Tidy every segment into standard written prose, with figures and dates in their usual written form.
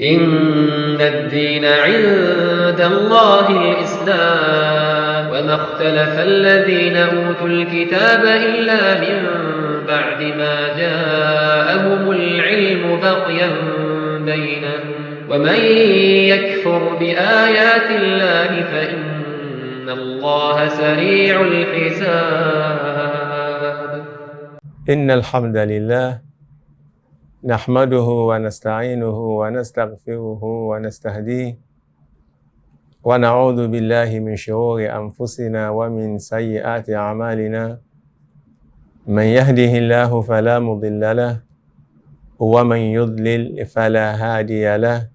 إن الدين عند الله الإسلام، وما اختلف الذين أوتوا الكتاب إلا من بعد ما جاءهم العلم بغيا بينهم، ومن يكفر بآيات الله فإن الله سريع الحساب. إن الحمد لله نحمده ونستعينه ونستغفره ونستهديه، ونعوذ بالله من شرور أنفسنا ومن سيئات أعمالنا. من يهده الله فلا مضل له، ومن يضلل فلا هادي له،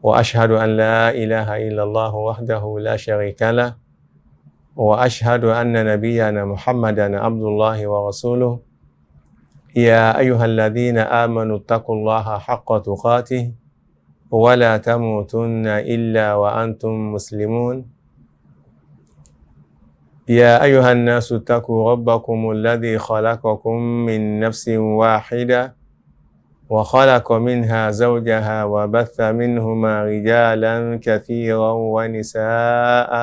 وأشهد أن لا إله إلا الله وحده لا شريك له، وأشهد أن نبينا محمدا عبد الله ورسوله. يا أيها الذين آمنوا اتقوا الله حق تقاته ولا تموتن إلا وأنتم مسلمون. يا أيها الناس اتقوا ربكم الذي خلقكم من نفس واحدة، وخلق منها زوجها، وبث منهما رجالا كثيرا ونساء،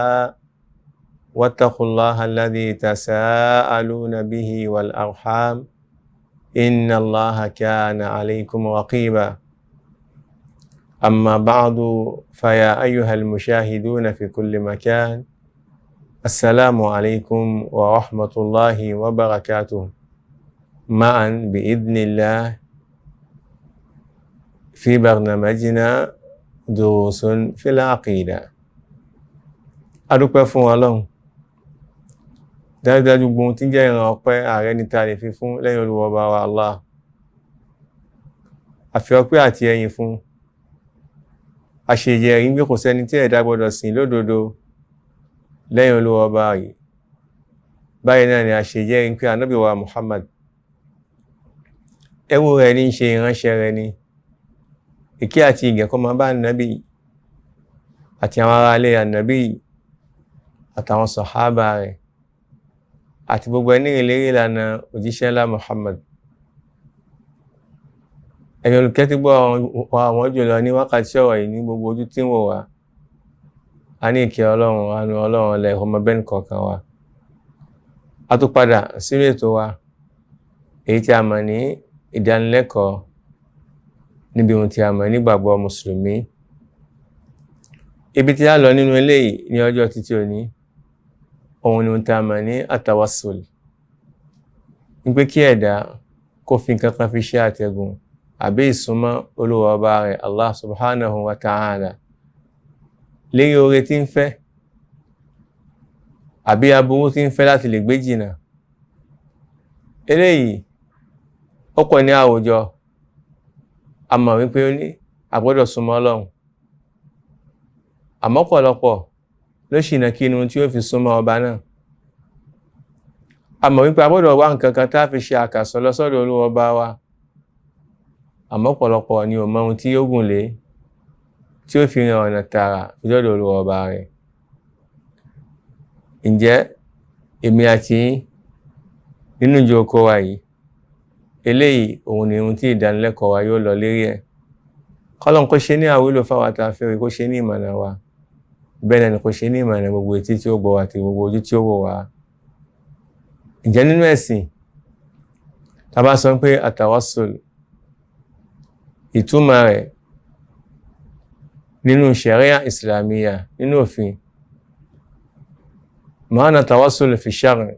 واتقوا الله الذي تساءلون به والأرحام، إن الله كان عليكم رقيبا. أما بعد، فيا أيها المشاهدون في كل مكان، السلام عليكم ورحمة الله وبركاته. معا بإذن الله في برنامجنا دروس في العقيدة. Adúpẹ́ fún Ọlọ́run. Dájúdájú, gbogbo ohun tí ń jẹ́ ìran ọpẹ́, ààrẹ ní ta lè fi fún lẹ́yìn Olúwa Ọba wa Allah. Àfi ọpẹ́ àti ẹ̀yìn fún àṣejẹ̀rí pé kò sẹ́ni tí ẹ̀dá gbọ́dọ̀ sìn lódodo lẹ́yìn Olúwa Ọba yìí. Báyìí náà ni àṣejẹ̀rí pé Ànábì wa Muhammad, ẹrú rẹ̀ ní í ṣe, ìránṣẹ́ rẹ̀ ni. Ìkẹ́ àti ìgẹ̀ kó máa bá Ànábì àti àwọn ará ilé Ànábì àtàwọn sàhábà rẹ̀ àti gbogbo ẹni ìlérí ìlànà òjíṣẹ́ ńlá Muhammad. Ẹ̀yin olùkẹ́tígbọ́ àwọn jùlọ ní wákàtí ọ̀rọ̀ yìí, ní gbogbo ojú tí ń wò wá, a ní ìkẹ́ Ọlọ́run, àánú Ọlọ́run ọlẹ́ ọmọ bẹ́ẹ̀ kọ̀ọ̀kan wa. A tún padà sínú ètò wa èyí tí a mọ̀ ní ìdánilẹ́kọ̀ọ́ níbi ohun tí a mọ̀ nígbàgbọ́ mùsùlùmí. Ibi tí a lọ nínú eléyìí ní ọjọ́ títí òní, òun ni ohun tí a mọ̀ ní àtàwásùl, ní pé kí ẹ̀dá kó fi nǹkan kan fi ṣe àtẹ̀gùn àbí ìsúnmọ́ Olúwa Ọba rẹ̀ Allah subhanahu wa ta'ala lérí oore tí ń fẹ́ àbí aburú tí ń fẹ́ láti lè gbé jìnnà. Eléyìí ó pọ̀ ní àwùjọ. A mọ̀ wípé ó ní a gbọ́dọ̀ súnmọ́ Ọlọ́run, àmọ́ ọ̀pọ̀lọpọ̀ ló ṣìnà kí inú tí ó fi súnmọ́ ọba náà. A mọ̀ wípé a gbọ́dọ̀ wá nǹkan kan tá a fi ṣe àkàsọ̀ lọ sọ́dọ̀ Olúwa Ọba wa, àmọ́ ọ̀pọ̀lọpọ̀ ni ò mọ ohun tí ó gùn lé tí ó fi rìn ọ̀nà tààrà fi dọ́dọ̀ Olúwa Ọba rẹ̀. Ǹjẹ́ èmi àti yín nínú ìjókòó wa yìí, eléyìí òun ni ohun tí ìdánilẹ́kọ̀ọ́ wa yóò lọ lérí ẹ̀. Kọ́lọ́n kó ṣe ní àwúlò fáwọn àtàfẹ́, kó ṣe ní ìmọ̀nà wa, bẹ́ẹ̀ náà ni kó ṣe ní ìmọ̀nà gbogbo etí tí ó gbọ́ àti gbogbo ojú tí ó wò wá. Ǹjẹ́ nínú ẹ̀sìn, tá a bá sọ pé àtàwásùl, ìtumọ̀ rẹ̀ nínú ṣẹ̀ríà ìsìlámíyà, nínú òfin, ma'ana tawassul fi shar'i,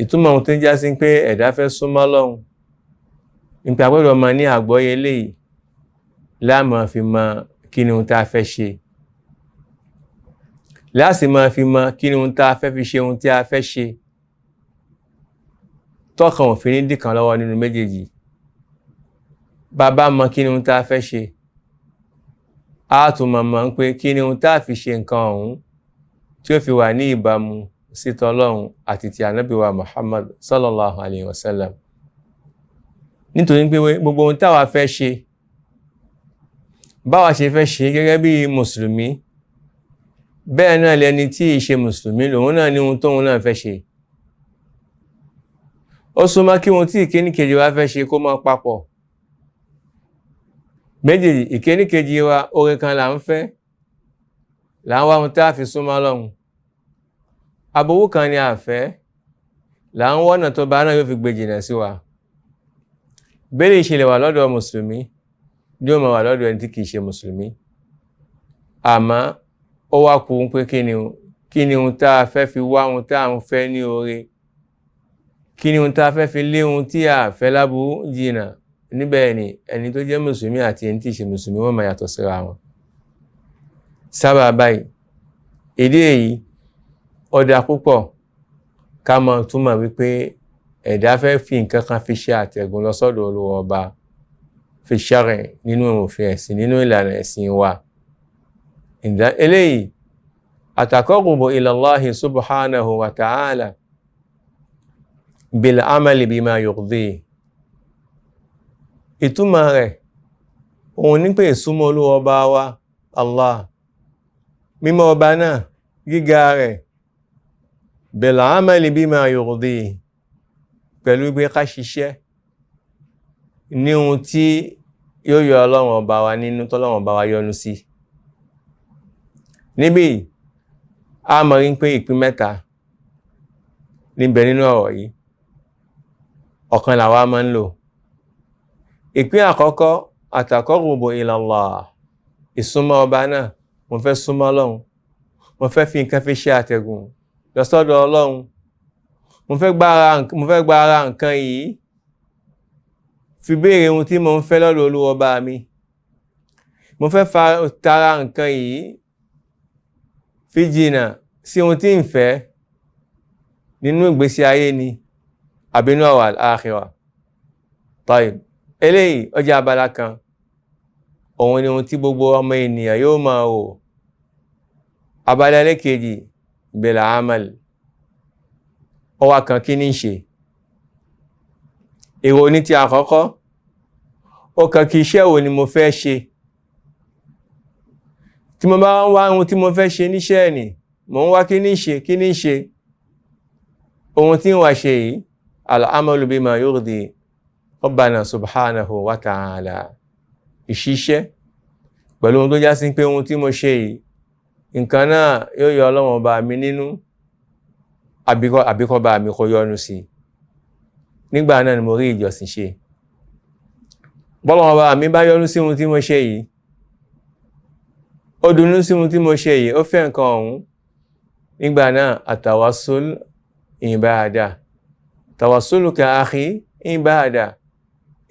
ìtumọ̀ ohun tó ń já sí pé ẹ̀dá fẹ́ súnmọ́ Ọlọ́run, nípa gbọ́dọ̀ máa ní àgbọ́yé eléyìí láàmú fi mọ kí ni ohun tá a fẹ́ ṣe, láàsì máa fi mọ kí ni ohun tá a fẹ́ fi ṣe ohun tí a fẹ́ ṣe, tọ́kàn òfin ní dìkan lọ́wọ́ nínú méjèèjì. Bàbá mọ kí ni ohun tá a fẹ́ ṣe, á tún mọ̀ mọ̀ pé kí ni ohun tá a fi ṣe nǹkan ọ̀hún tí ó fi wà ní ìbámu sí tọlọ́run àti ti Ànábì wa Muhammad sallallahu alayhi wa sallam. Nítorí pé gbogbo ohun táwa fẹ́ ṣe, báwa ṣe fẹ́ ṣe gẹ́gẹ́ bí mùsùlùmí, bẹ́ẹ̀ náà lẹni tí ì ṣe mùsùlùmí lòun náà ní ohun tóun náà fẹ́ ṣe. Ó súnmọ́ kí ohun tí ìkíní kejì wa fẹ́ ṣe kó máa papọ̀. Méjèèjì ìkéníkejì wa oore kan là ń fẹ́, là ń wá ohun tá a fi súnmọ́ Ọlọ́run. Aburú kan ni a fẹ́, là ń wọ́nà tó bá náà yóò fi gbé jìnà sí wa. Bẹ́ẹ̀ ìṣẹ̀lẹ̀ wà lọ́dọ̀ mùsùlùmí ní ó máa wà lọ́dọ̀ ẹni tí kìí ṣe mùsùlùmí. Àmọ́ ó wá kù ń pé kí ni ohun tá a fẹ́ fi wá ohun tá a ń fẹ́ ní oore, kí ni ohun tá a fẹ́ fi lé ohun tí a fẹ́ láburú jìnà. Níbẹ̀ ni ẹni tó jẹ́ mùsùlùmí àti ẹni tí ì ṣe mùsùlùmí wọ́n máa yàtọ̀ síra wọn. Sábà báyìí, ìdí èyí ó dáa púpọ̀ ká mọ̀ túmọ̀ wípé ẹ̀dá fẹ́ fi nǹkan kan fi ṣe àtẹ̀gùn lọ sọ́dọ̀ Olúwa ọba fi ṣàrẹ̀ nínú òfin ẹ̀sìn, nínú ìlànà ẹ̀sìn wa. Eléyìí àtàkọ́rùbù ila Allahi subhanahu wa ta'ala bil amali bima yurdi. Ìtumọ̀ rẹ̀ òun ní pé ìsúnmọ́ Olúwa ọba wa Allah, mímọ́ ọba náà, gíga rẹ̀, bil amali bima yurdi, pẹ̀lú pé ká ṣiṣẹ́ ní ohun tí yóò yọ Ọlọ́run ọba wa nínú, tọ́lọ́run ọba wa yọ́nú sí. Níbí a mọ̀ rí pé ìpín mẹ́ta níbẹ̀ nínú ọ̀rọ̀ yìí, ọ̀kan làwa máa ń lò. Ìpín àkọ́kọ́, àtàkọ́rùbù ila Allah, ìsúnmọ́ ọba náà. Mo fẹ́ súnmọ́ Ọlọ́run, mo fẹ́ fi nǹkan fi ṣe àtẹ̀gùn lọ sọ́dọ̀ Ọlọ́run, mo fẹ́ gba ara nǹkan yìí fi béèrè ohun tí mo ń fẹ́ lọ́dọ̀ Olúwa ọba mi, mo fẹ́ tara nǹkan yìí fi jìnà sí ohun tí ń fẹ́ nínú ìgbésí ayé ni àbí nínú ọ̀rọ̀ al-akhirah. Tayyib, eléyìí ó jẹ́ abala kan, òun ni ohun tí gbogbo ọmọ ènìyàn yóò máa wò. Abala ẹlẹ́kejì, bil amal, ó wá kan kí ní ṣe. Èrò ní ti àkọ́kọ́, ó kan kí iṣẹ́ wo ni mo fẹ́ ṣe. Tí mo bá ń wá ohun tí mo fẹ́ ṣe níṣẹ́ ni, mò ń wá kí ní ṣe, kí ní ṣe. Ohun tí ń wá ṣe yìí, al-amalu bima yurdi Rabbana subhanahu wa ta'ala, ìṣiṣẹ́ pẹ̀lú ohun tó já sí pé ohun tí mo ṣe yìí, nǹkan náà yóò yọ Ọlọ́run ọba mi nínú, àbíkọ́ bá mi kó yọ́nú sí. Nígbà náà ni mo rí ìjọsìn ṣe. Bọ́lọ́run ọba mi bá yọ́nú sí ohun tí mo ṣe yìí, ó dunnú sí ohun tí mo ṣe yìí, ó fẹ́ nǹkan ọ̀hún. Nígbà náà àtàwásùl ìbáadà, tàwásùlùkà akhi ìbáadà,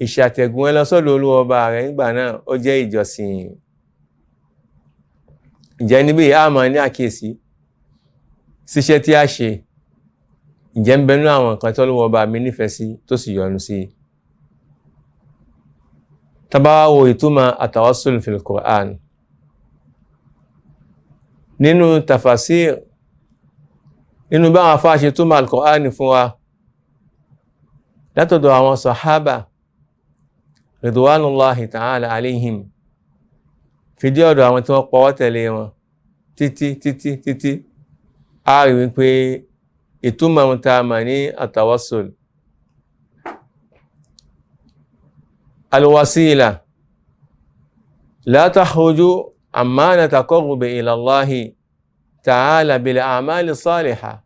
ìṣàtẹ̀gùn ẹ lọ sọ́dọ̀ Olúwa ọba rẹ̀, nígbà náà ó jẹ́ ìjọsìn. Ǹjẹ́ níbí a máa ní àkíyèsí síṣẹ́ tí a ṣe, ǹjẹ́ ń bẹnú àwọn nǹkan tí Olúwa ọba mi nífẹ̀ẹ́ sí tó sì yọ́nú sí. Tá bá wá wo ìtumọ̀ àtàwásùl fil Qur'an nínú tafasir, nínú báwọn afá ṣe túmọ̀ al-Qur'an fún wa látọ̀dọ̀ àwọn sàhábà ridwanullahi ta'ala alayhim, fi dé ọ̀dọ̀ àwọn tí wọ́n pọwọ́ tẹ̀lé wọn títí títí títí, a rí wípé ìtumọ̀ ohun tá a mọ̀ ní àtàwásùl alwasila la takhruju amma nataqarrabu ila Allahi ta'ala bil a'mali salihah.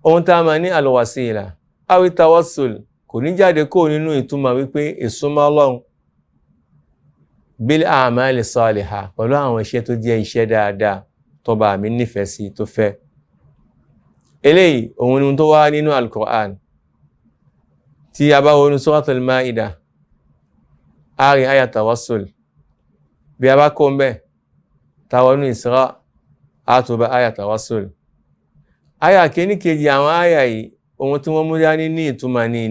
Ohun tá a mọ̀ ní alwasila awi tawassul kò ní jáde kó nínú ìtumọ̀ wípé ìsúnmọ́ Ọlọ́run bil a'mali salihah, pẹ̀lú àwọn iṣẹ́ tó jẹ́ iṣẹ́ dáadáa tó bá mi nífẹ̀ẹ́ sí tó fẹ́. Eléyìí òun ni tó wá nínú al-Qur'an. Tí a bá wọnú Suratul Ma'idah, a rí àyà tawassul. Bí a bá kó ń bẹ̀ táwọnú Isra, a tó bá àyà tawassul. Àyà kìíní kejì àwọn àyà yìí, ohun tí wọ́n mú dání ní ìtumọ̀ ní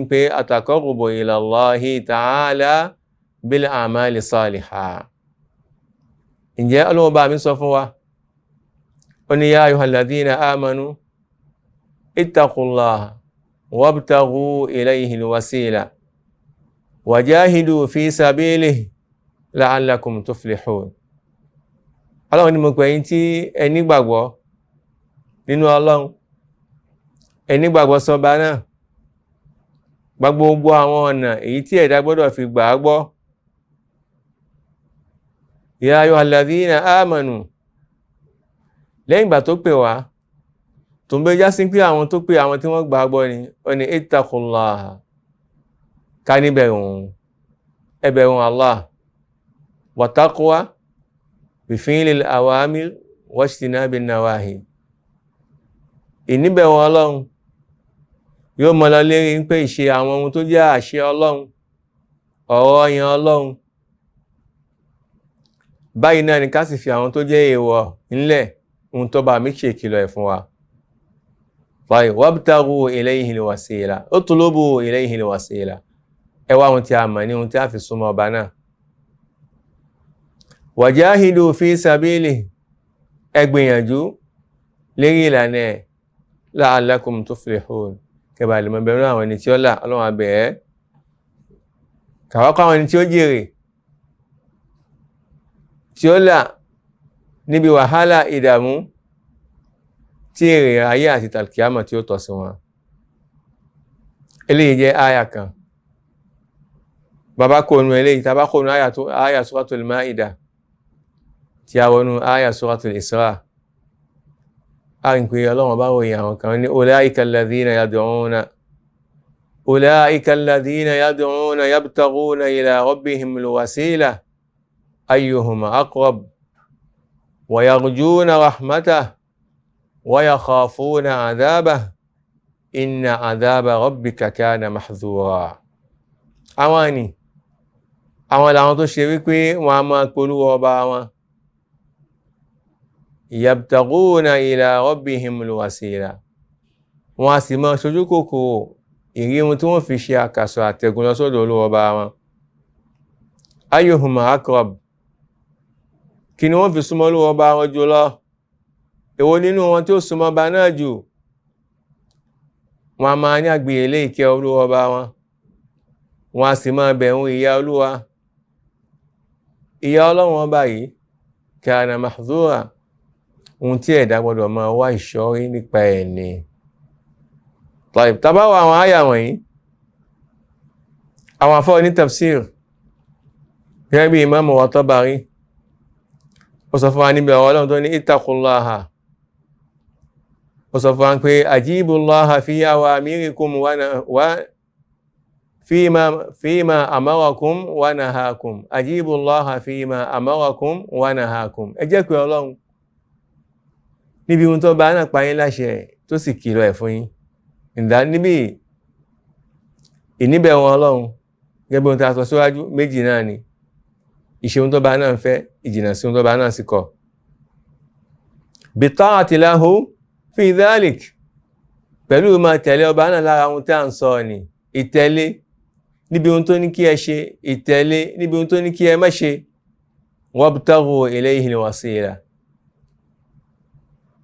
ń pé àtaqarrubu ila Allahi ta'ala bil a'mali salihah. Ǹjẹ́ Ọlọ́run bá mi sọ fún wa, ó ní ya ayyuhal ladhina amanu ittaqullaha wabtaghu ilayhi alwasila wajahidu fi sabilihi la'allakum tuflihun. Ọlọ́run ni mo pè yín tí ẹ nígbàgbọ́ nínú Ọlọ́run, ẹ nígbàgbọ́ sọba náà, gba gbogbo àwọn ọ̀nà èyí tí ẹ̀dá gbọ́dọ̀ fi gbà á gbọ́, Ya ayyuhalladhina amanu, lẹ́yìn ìgbà tó pè wá tó ń bẹ já sí pé àwọn tó pè àwọn tí wọ́n gbà gbọ́ ni, ó ní ittaqullaha, ká níbẹ̀rù òun, ẹ bẹ̀rù Allah, wa taqwa bi fi'lil awamir wajtinabin nawahi. Ìníbẹ̀rù Ọlọ́run yóò mọ́ lọ lérí pé ìṣe àwọn ohun tó jẹ́ àṣẹ Ọlọ́run, ọ̀rọ̀ yẹn Ọlọ́run. Báyìí náà ni ká sì fi àwọn tó jẹ́ èèwọ̀ ńlẹ̀, ohun tó bá mi ṣe ìkìlọ̀ ẹ̀ fún wa. Wabtaghu ilayhi alwasila, utlubu ilayhi alwasila, ẹ wá ohun tí a mọ̀ ní ohun tí a fi súnmọ́ ọba náà. Wajahidu fi sabili, ẹ gbìyànjú lérí ìlànà ẹ̀, la'allakum tuflihun, kẹba lè mọ bẹ̀rù àwọn ẹni tí ó là. Ọlọ́run abẹ̀ ẹ́ kàwákọ́ àwọn ẹni tí ó jèrè, tí ó là níbi wàhálà ìdààmú tí èrè ayé àti tàlkìámọ̀ tí ó tọ́ sí wọn. Eléyìí jẹ́ àyà kan. Bàbá kò nu eléyìí, tàbá kò nu àyà Suratul Maida tí a wọnú àyà Suratul Isra, a rí pé Ọlọ́run bá ròyìn àwọn kan ní ulaika alladhina yad'una, ulaika alladhina yad'una yabtaghuna ila rabbihimul wasila ayyuhum aqrab wa yarjuna rahmatahu wa yakhafuna 'adhabahu inna 'adhaba rabbika kana mahdhura. Àwọn ni àwọn làwọn tó ṣe wípé wọn a máa polówó ọba wọn, yabtaguna ila rabbihimul wasila, wọn a sì máa ṣojú kòkòrò ìrí ohun tí wọ́n fi ṣe àkàsọ̀ àtẹ̀gùn lọ sọ́dọ̀ Olúwa ọba wọn. Ayyuhum aqrab, kí ni wọ́n fi súnmọ́ Olúwa ọba wọn jù lọ? Èwo nínú wọn tí ó súnmọ́ ọba náà jù? Wọn a máa ní àgbìyèlé ìkẹ́ Olúwa ọba wọn, wọn a sì máa bẹ̀rù ìyà Olúwa. Ìyà Ọlọ́run ọba yìí kana mahdhura, ohun tí ẹ̀dá gbọdọ̀ máa wá ìṣọ́rí nípa ẹ̀ ni. Tá bá wo àwọn àyà wọ̀nyí, àwọn àfọ́ ní tafsir gẹ́gẹ́ bí Imam wa Tabari, ó sọ fún wa níbi ọ̀rọ̀ Ọlọ́run tó ní ittaqullaha, ó sọ fún wa pé ajibullaha fi awamirikum wa fima amarakum wa nahakum, ajibullaha fima amarakum wa nahakum. Ẹ jẹ́ pé Ọlọ́run níbi ohun tó bá náà pa yín láṣẹ tó sì kìlọ̀ ẹ̀ fún yín. Ìdá níbi ìníbẹ̀ wọn Ọlọ́run gẹ́gẹ́ bí ohun tí a sọ síwájú méjì náà ni ìṣe ohun tó bá náà ń fẹ́, ìjìnà sí ohun tó bá náà sì kọ̀. Bi ta'ati lahu fi dhalik, pẹ̀lú máa tẹ̀lé ọba náà lára ohun tí a ń sọ ni ìtẹ̀lé níbi ohun tó ní kí ẹ ṣe, ìtẹ̀lé níbi ohun tó ní kí ẹ má ṣe. Wabtaghu ilayhi al-wasila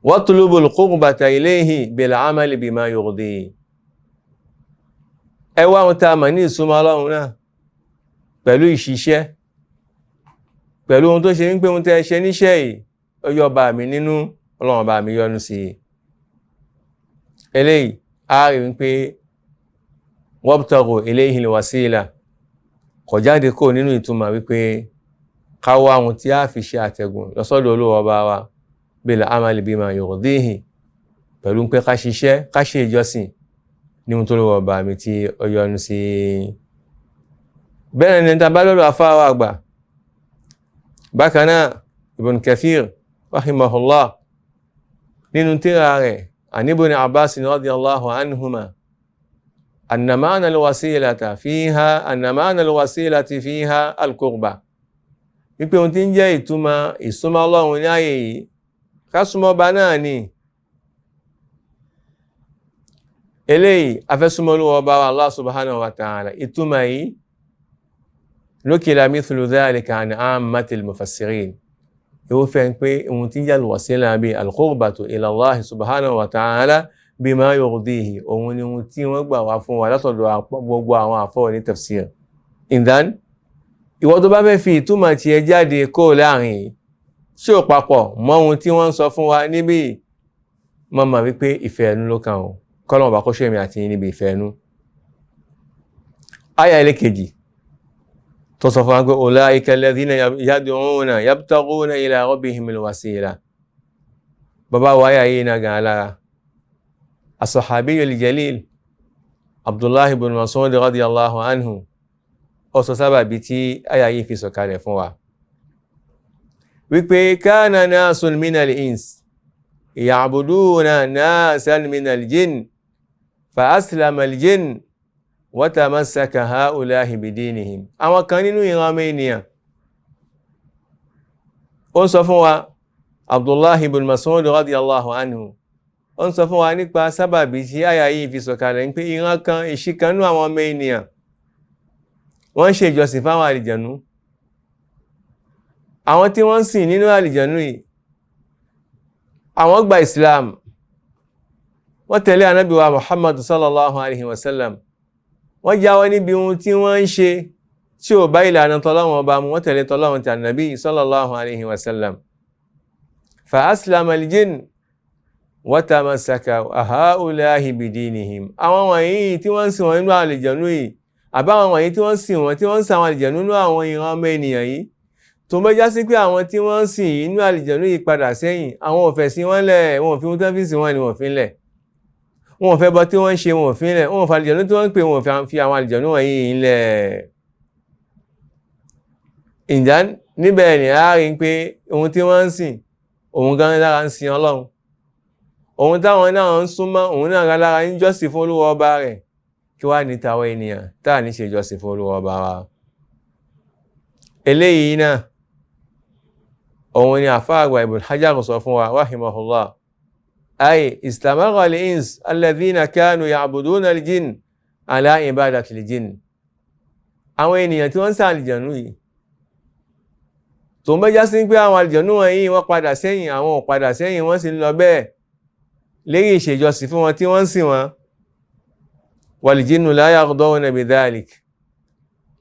watlubul qurbata ilayhi bil amali bima yurdi. Ẹ wá ohun tá a mọ̀ ní ìsúnmọ́ Ọlọ́run náà pẹ̀lú ìṣiṣẹ́, pẹ̀lú ohun tó ṣe ń pé ohun tẹ́ ẹ ṣe níṣẹ́ yìí ó yọ ọba mi nínú, Ọlọ́run ọba mi yọ́nú sí i. Eléyìí a rí wípé wabtaghu ilayhi al-wasila kò jáde kó nínú ìtumọ̀ wípé ká wá ohun tí a fi ṣe àtẹ̀gùn lọ́sọ́dọ̀ Olúwa ọba wa bil amali bima yurdihi, pẹ̀lú pé ká ṣiṣẹ́, ká ṣe ìjọsìn ní ohun tó lọ́wọ́ ọba mi tí ó yọ́nú sí. Bẹ́ẹ̀ ni ta bá lọ́dọ̀ afáwà àgbà bákan náà Ibn Kathir rahimahullah nínú tírà rẹ̀ an Ibn Abbas radiyallahu anhuma anna ma'na al-wasilata fiha, anna ma'na al-wasilati fiha al-qurba, wípé ohun tí ń jẹ́ ìtumọ̀ ìsúnmọ́ Ọlọ́run ní ààyè yìí, ká súnmọ́ ọba náà ni. Eléyìí afẹ́súnmọ́ Olúwa ọba wa Allah subhanahu wa ta'ala. Ìtumọ̀ yìí nukila mithlu dhalika an ammatil mufassirin, irúfẹ́ ń pé ohun tí ń jẹ́ al-wasila bí al-qurbatu ila Allah subhanahu wa ta'ala bima yurdihi, òun ni ohun tí wọ́n gbà wá fún wa látọ̀dọ̀ gbogbo àwọn àfọ́ ní tafsir. Ìdán ìwọ tó bá fẹ́ fi ìtumọ̀ tiẹ̀ jáde kó láàrin yìí tí ò papọ̀ mọ́ ohun tí wọ́n ń sọ fún wa níbí, mọ́ mọ̀ wípé ìfẹ́ ẹnu ló kàn ó, kọ́lọ́mù bá kó ṣe èmi àti yín níbi ìfẹ́ ẹnu. Àyà ẹlẹ́kejì Tó sọ fún wa pé ulaika alladhina yad'una yabtaghuna ila rabbihimul wasila. Bàbá wa yà yìí náà gan alára. As-sahabiyyul jalil Abdullahi ibn Mas'ud radiyallahu anhu ó sọ sábàbí tí àyà yìí fi sọ̀kalẹ̀ fún wa. Wípé kana nasun minal ins ya'buduna nasan minal jinn fa aslama al-jinn wa tamassaka ha'ulahi bidinihim. Àwọn kan nínú ìran ọmọ ènìyàn, ó ń sọ fún wa Abdullahi ibn Mas'ud radiyallahu anhu, ó ń sọ fún wa nípa sábàbí tí àyà yìí fi sọ̀kalẹ̀ ń pé ìran kan ìṣìkanú àwọn ọmọ ènìyàn wọ́n ń ṣe ìjọsìn fáwọn àlìjànú. Àwọn tí wọ́n ń sìn nínú àlìjànú yìí, àwọn gba Islam, wọ́n tẹ̀lé ànábì wa Muhammad sallallahu alaihi wasallam, wọ́n jáwọ́ níbi ohun tí wọ́n ń ṣe tí ò bá ìlànà tọ́lọ́run ọba mu, wọ́n tẹ̀lé tọ́lọ́run tí ànábì sallallahu alaihi wasallam. Fa aslama al-jinn wa tamassaka ha'ulahi bidinihim. Àwọn wọ̀nyí tí wọ́n ń sìn wọ́n nínú àlìjànú yìí, àbáwọn wọ̀nyí tí wọ́n ń sìn wọ́n, tí wọ́n ń sìn àwọn àlìjànú nínú àwọn ìran ọmọ ènìyàn yìí, tó ń bá já sí pé àwọn tí wọ́n ń sìn yìí nínú àlìjànú yìí padà sẹ́yìn, àwọn ò fẹ́ sí wọ́n lẹ̀, wọn ò fi ohun tí wọ́n fi ń sìn wọ́n ni wọ́n fi ń lẹ̀, wọn ò fẹ́ bọ tí wọ́n ń ṣe wọn ò fi ń lẹ̀, wọn ò fa àlìjànú tí wọ́n ń pè wọn ò fi àwọn àlìjànú wọ̀nyí ń lẹ̀. Ìjà níbẹ̀ ni a rí pé ohun tí wọ́n ń sìn òun gan lára ń sin Ọlọ́run, òun táwọn náà ń súnmọ́ òun náà gan lára ń jọ́sìn fún Olúwa ọba rẹ̀. Kí wá ní tàwọn ènìyàn tá à ní ṣe ìjọsìn fún Olúwa ọba wa? Eléyìí náà òun ni àfáà àgbà Ibn Hajar sọ fún wa rahimahullah, ay istamara al-ins alladhina kanu ya'buduna al-jinn ala ibadati al-jinn. Àwọn ènìyàn tí wọ́n ń sìn àlìjànú yìí, tó ń bẹ́ já sí pé àwọn àlìjànú wọ̀nyí wọ́n padà sẹ́yìn, àwọn ò padà sẹ́yìn, wọ́n sì ń lọ bẹ́ẹ̀ lérí ìṣèjọsìn fún wọn tí wọ́n ń sìn wọn. Wal-jinnu la yardawna bidhalik.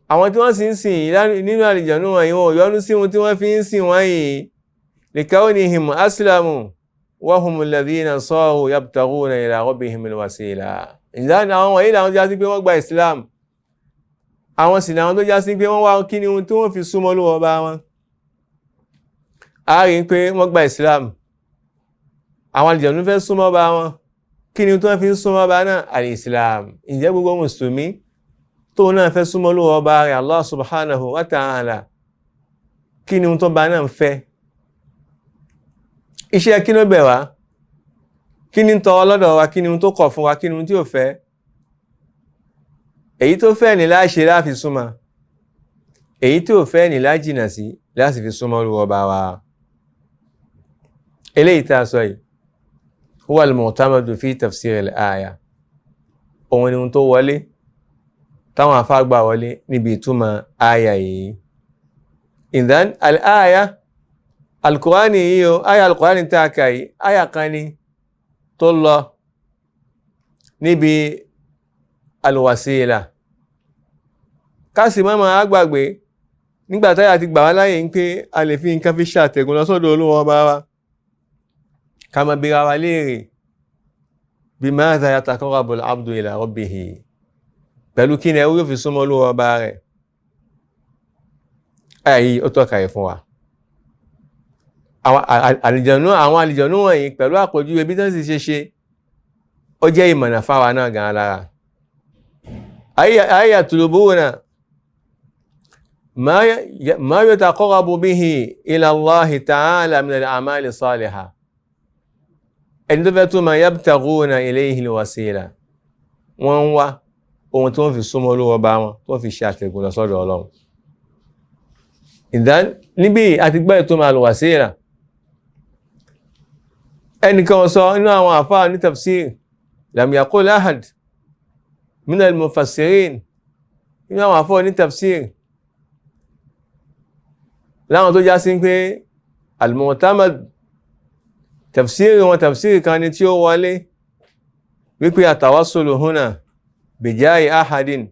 Àwọn tí wọ́n sì ń sìn yìí nínú àlìjànú wọ̀nyí wọn ò yọ́nú sí ohun tí wọ́n fi ń sìn wọ́n yìí. Likawnihim aslamu wa humu alladhina saru yabtaghuna ila rabbihimul wasila. Ìdáná àwọn wọ̀nyí làwọn tó já sí pé wọ́n gba Islam, àwọn sì làwọn tó já sí pé wọ́n wá kí ni ohun tí wọ́n fi súnmọ́ Olúwa ọba wọn. A rí i pé wọ́n gba Islam, àwọn àlìjànú fẹ́ súnmọ́ ọba wọn, kí ni tí wọ́n fi ń súnmọ́ ọba náà? Al-Islam. Ǹjẹ́ gbogbo mùsùlùmí tóun náà fẹ́ súnmọ́ Olúwa ọba rẹ̀ Allah subhanahu wa ta'ala, kí ni ohun tó bá náà ń fẹ́? Iṣẹ́ kí ló bẹ̀ wá? Kí ni ń tọrọ lọ́dọ̀ wa? Kí ni ohun tó kọ̀ fún wa? Kí ni ohun tí ò fẹ́? Èyí tó fẹ́ ní láṣe láfi súnmọ́, èyí tí ò fẹ́ ní lájìnà sí láti fi súnmọ́ Olúwa ọba wa. Eléyìí tá a sọ yìí huwa al-mu'tamadu fi tafsir al-aya, òun ni ohun tó wọlé táwọn afágbà wọlé níbi ìtumọ̀ aya yìí. Ìdán al-aya al-Qur'ani yìí o, aya al-Qur'ani tá a kà yìí, aya kan ni tó lọ níbi al-wasila. Ká sì má máa gbàgbé nígbà táyà ti gbà wá láyè ń pé a lè fi nǹkan fi ṣàtẹ̀gùn lọ sọ́dọ̀ Olúwa ọba wa, ká máa bi ra wa léèrè bimadha yataqarrabu al-abdu ila rabbihi, pẹ̀lú kí ni ẹrú yóò fi súnmọ́ Olúwa ọba rẹ̀. Àyà yìí ó tọ́ka ẹ̀ fún wa. Àwọn àlìjànú wọ̀nyí pẹ̀lú àpèjúwe bí tán sì ṣe ṣe, ó jẹ́ ìmọ̀nà fáwa náà gan lára. Ay yatlubuna ma yataqarrabu bihi ila Allahi ta'ala min al-a'mali salihah. Ẹni tó fẹ́ túmọ̀ yabtaghuna ilayhi al-wasila, wọ́n ń wá ohun tí wọ́n fi súnmọ́ Olúwa ọba wọn, tí wọ́n fi ṣe àtẹ̀gùn lọ sọ́dọ̀ Ọlọ́run. Ìdán níbi àti gbọ́ ìtumọ̀ al-wasila. Ẹnìkan sọ inú àwọn àfáà ní tafsir, lam yaqul ahad min al-mufassirin, inú àwọn àfáà ní tafsir láwọn tó já sí pé al-mu'tamad tafsir wọn, tafsir kan ni tí ó wọlé wípé àtàwásùlù húnà bijahi ahadin,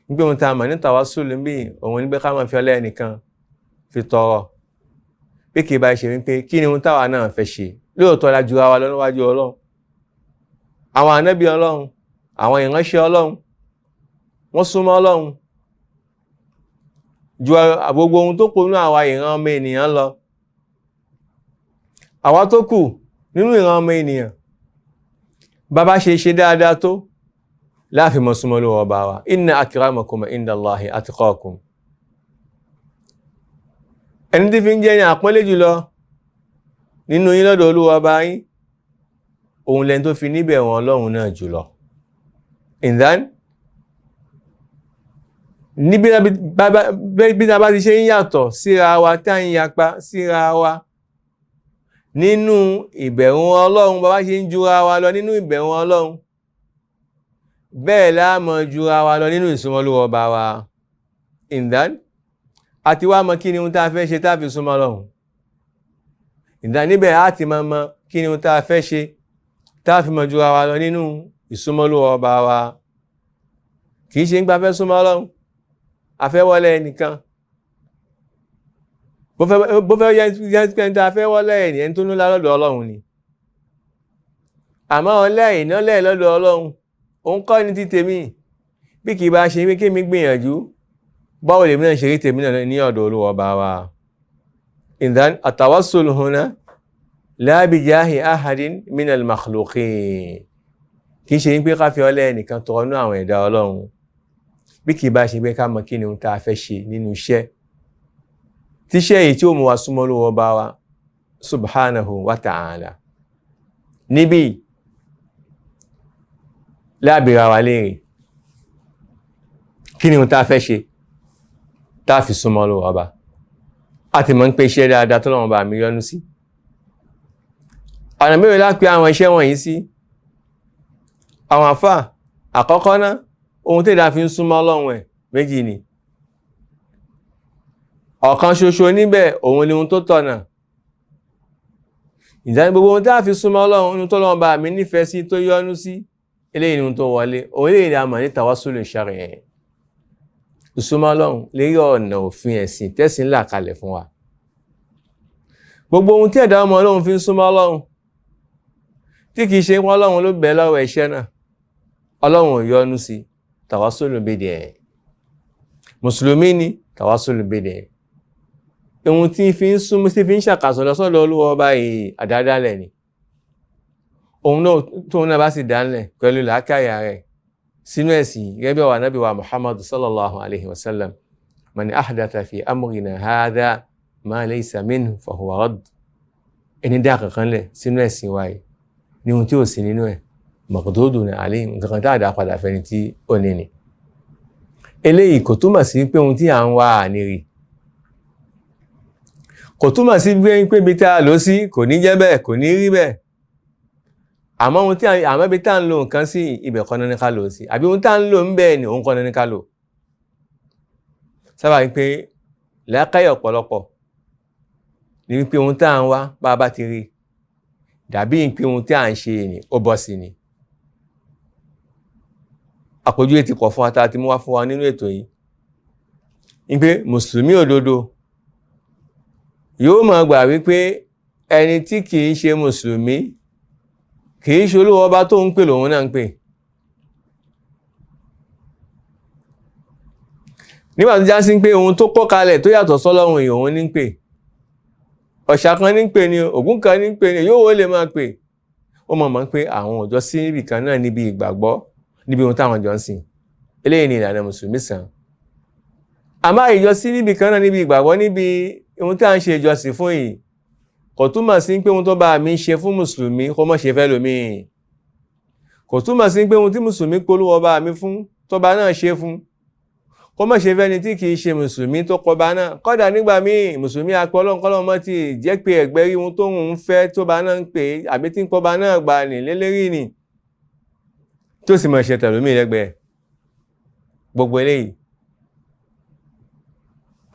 wípé ohun tá a mọ̀ ní tàwásùlù bí òun ní pé ká máa fi ọlẹ́ ẹnìkan fi tọrọ, pé kì í bá ṣe wípé kí ni ohun táwa náà fẹ́ ṣe. Lóòótọ́ la jura wa lọ níwájú Ọlọ́run, àwọn ànábì Ọlọ́run, àwọn ìránṣẹ́ Ọlọ́run, wọ́n súnmọ́ Ọlọ́run ju gbogbo ohun tó kù nínú àwa ìran ọmọ ènìyàn lọ. Àwa tó kù nínú ìran ọmọ ènìyàn, bàbá ṣe ṣe dáadáa tó láàfin mọ́ súnmọ́ lọ́wọ́ ọba wa. Inna akramakum indallahi atqakum. Ẹni tí fi ń jẹ́ ní àpọ́nlé jùlọ nínú yín lọ́dọ̀ Olúwa ọba yín, òun lẹni tó fi níbẹ̀ wọn Ọlọ́run náà jùlọ. Ìdán níbi bí ta bá ti ṣe ń yàtọ̀ síra wa, tá ń yapa síra wa nínú ìbẹ̀rù Ọlọ́run, bàbá ṣe ń jura wa lọ nínú ìbẹ̀rù Ọlọ́run, bẹ́ẹ̀ la mọ̀ jura wa lọ nínú ìsúnmọ́ Olúwa ọba wa. Ìdán àti wá mọ̀ kí ni ohun tá a fẹ́ ṣe tá a fi súnmọ́ Ọlọ́run. Ìdán níbẹ̀ á ti máa mọ̀ kí ni ohun tá a fẹ́ ṣe tá a fi mọ̀ jura wa lọ nínú ìsúnmọ́ Olúwa ọba wa. Kì í ṣe ń gba fẹ́ súnmọ́ Ọlọ́run, a fẹ́ wọlé ẹnìkan, bó fẹ́ yẹ tá a fẹ́ wọlé ẹni tó ní lọ́dọ̀ Ọlọ́run ni. Àmọ́ ọlẹ́ ìnálẹ̀ lọ́dọ̀ Ọlọ́run òun kọ́ ni ti tèmi, bí kì í bá ṣe pé kémi gbìyànjú báwo lèmi náà ṣe rí tèmi náà ní ọ̀dọ̀ Olúwa ọba wa. Ìdán àtàwásùl huna la bijahi ahadin minal makhluqin. Kì í ṣe pé ká fi ọlẹ́ ẹnìkan tọrọ nú àwọn ẹ̀dá Ọlọ́run, bí kì í bá ṣe pé ká mọ kí ni ohun tá a fẹ́ ṣe nínú iṣẹ́, tíṣẹ́ èyí tí ó mú wa súnmọ́ Olúwa ọba wa subhanahu wa ta'ala. Níbí lábìra wa léèrè kí ni ohun tá a fẹ́ ṣe tá a fi súnmọ́ Olúwa ọba. A ti mọ̀ ń pé iṣẹ́ dáadáa tó lọ́wọ́ bá mi yọ́nú sí. Ọ̀nà mélòó la pè àwọn iṣẹ́ wọ̀nyí sí? Àwọn àfà àkọ́kọ́ náà, ohun tí ìdá fi ń súnmọ́ Ọlọ́run ẹ̀ méjì ni. Ọ̀kan ṣoṣo níbẹ̀ òun ni ohun tó tọ̀nà. Ìdá gbogbo ohun tí a fi súnmọ́ Ọlọ́run, ohun tó lọ́wọ́ bá mi nífẹ̀ẹ́ sí tó yọ́nú sí, eléyìí ni ohun tó wọlé. Òun eléyìí ni a mọ̀ ní tawassul shar'i. Ìsúnmọ́ Ọlọ́run lérí ọ̀nà òfin ẹ̀sìn tẹ́sìn là kalẹ̀ fún wa. Gbogbo ohun tí ẹ̀dá ọmọ Ọlọ́run fi ń súnmọ́ Ọlọ́run, tí kìí ṣe wọ́n Ọlọ́run ló bẹ̀ lọ́wọ́ ẹ̀ṣẹ̀ náà, Ọlọ́run ò yọ́nú sí, tawassul bid'i. Mùsùlùmí ni tawassul bid'i. Ohun tí fi ń súnmọ́, tí fi ń ṣàkàsọ̀ lọ sọ́dọ̀ Olúwa ọba yìí, àdádálẹ̀ ni. Òun náà tóun náà bá sì dánlẹ̀ pẹ̀lú làákàyà rẹ̀ sínú ẹ̀sìn gẹ́gẹ́ bí ọ̀wà nábì wa Muhammad sallallahu alayhi wa sallam, man ahdatha fi amrina hadha ma laysa minhu fahuwa radd. Ẹni dá kankan lẹ̀ sínú ẹ̀sìn wa yìí ní ohun tí ò sí nínú ẹ̀, maqdudun alayhi, nǹkan tá a dá padà fẹ́ni tí ó ní ni. Eléyìí kò túmọ̀ sí pé ohun tí à ń wá àníri, kò túmọ̀ sí pé ibi tá a lò sí kò ní jẹ́ bẹ́ẹ̀, kò ní rí bẹ́ẹ̀. Àmọ́ ohun tí àmọ́ ibi tá à ń lo nǹkan sí, ibẹ̀ kọ́ ní ká lò sí, àbí ohun tá à ń lò ń bẹ́ẹ̀ ni òun kọ́ ní ká lò. Sábà wípé làákàyè ọ̀pọ̀lọpọ̀ ni wípé ohun tá à ń wá bá a bá ti rí, dàbí pé ohun tí à ń ṣe ni ó bọ́ sí ni. Àpèjúwe ti pọ̀ fún wa tá a ti mú wá fún wa nínú ètò yìí, wípé mùsùlùmí òdodo yóò máa gbà wípé ẹni tí kì í ṣe mùsùlùmí kì í ṣe Olúwa ọba tó ń pè lòun náà ń pè. Nígbà tó já sí pé ohun tó kọ́ kalẹ̀ tó yàtọ̀ sọ́lọ́run èèyàn òun ní ń pè, ọ̀ṣà kan ní ń pè ní, Ògún kan ní ń pè ní, yóò wó lè máa pè. Ó mọ̀ mọ́ pé àwọn ọ̀jọ́ sí níbì kan náà níbi ìgbàgbọ́, níbi ohun táwọn jọ ń sìn. Eléyìí ni ìlànà mùsùlùmí sàn. Àmọ́ ìjọ sí níbì kan náà níbi ìgbàgbọ́, níbi ohun tí à ń ṣe ìjọsìn fún yìí, kò túmọ̀ sí pé ohun tó bá mi ṣe fún mùsùlùmí kó má ṣe fẹ́ lòmíì. Kò túmọ̀ sí pé ohun tí mùsùlùmí polówó ọba mi fún tó bá náà ṣe fún kó má ṣe fẹ́ni tí kì í ṣe mùsùlùmí tó kọba náà. Kódà nígbà míì mùsùlùmí apẹ́ Ọlọ́run kọ́lọ́run mọ́ ti jẹ́ pé ẹ̀gbẹ́ rí ohun tó ń fẹ́ tó bá náà ń pè é àbí tí ń kọba náà gbà ní lélẹ́rìí ni tó sì mọ̀ ṣe tẹ̀lómì lẹ́gbẹ̀ẹ́. Gbogbo eléyìí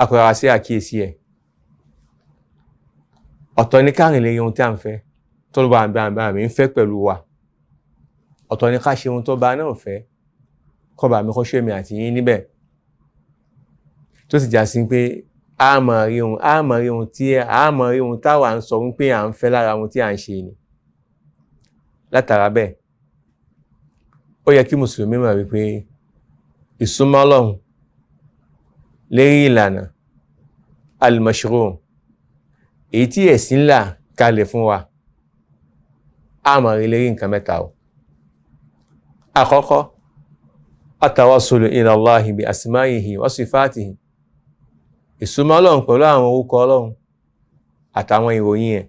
akọ̀rọ̀ sí àkíyèsí ẹ̀. Ọ̀tọ̀ ní kárìn lè rí ohun tí a ń fẹ́ tó ló bá mi ń fẹ́ pẹ̀lú wa. Ọ̀tọ̀ ní ká ṣe ohun tó bá náà fẹ́ kọ́ bá mi kọ́ ṣe mi àti yín níbẹ̀, tó sì já sí pé a mọ̀ rí ohun, a mọ̀ rí ohun tí a mọ̀ rí ohun táwa ń sọ wípé à ń fẹ́ lára ohun tí à ń ṣe ni. Látara bẹ́ẹ̀, ó yẹ kí mùsùlùmí mọ̀ wípé ìsúnmọ́ Ọlọ́run lérí ìlànà al-mashru', èyí tí ẹ̀sìn là kalẹ̀ fún wa, a máa rí lérí nǹkan mẹ́ta o. Àkọ́kọ́, at-tawassulu ila Allahi bi asma'ihi wa sifatihi, ìsúnmọ́ Ọlọ́run pẹ̀lú àwọn orúkọ Ọlọ́run àtàwọn ìròyìn ẹ̀.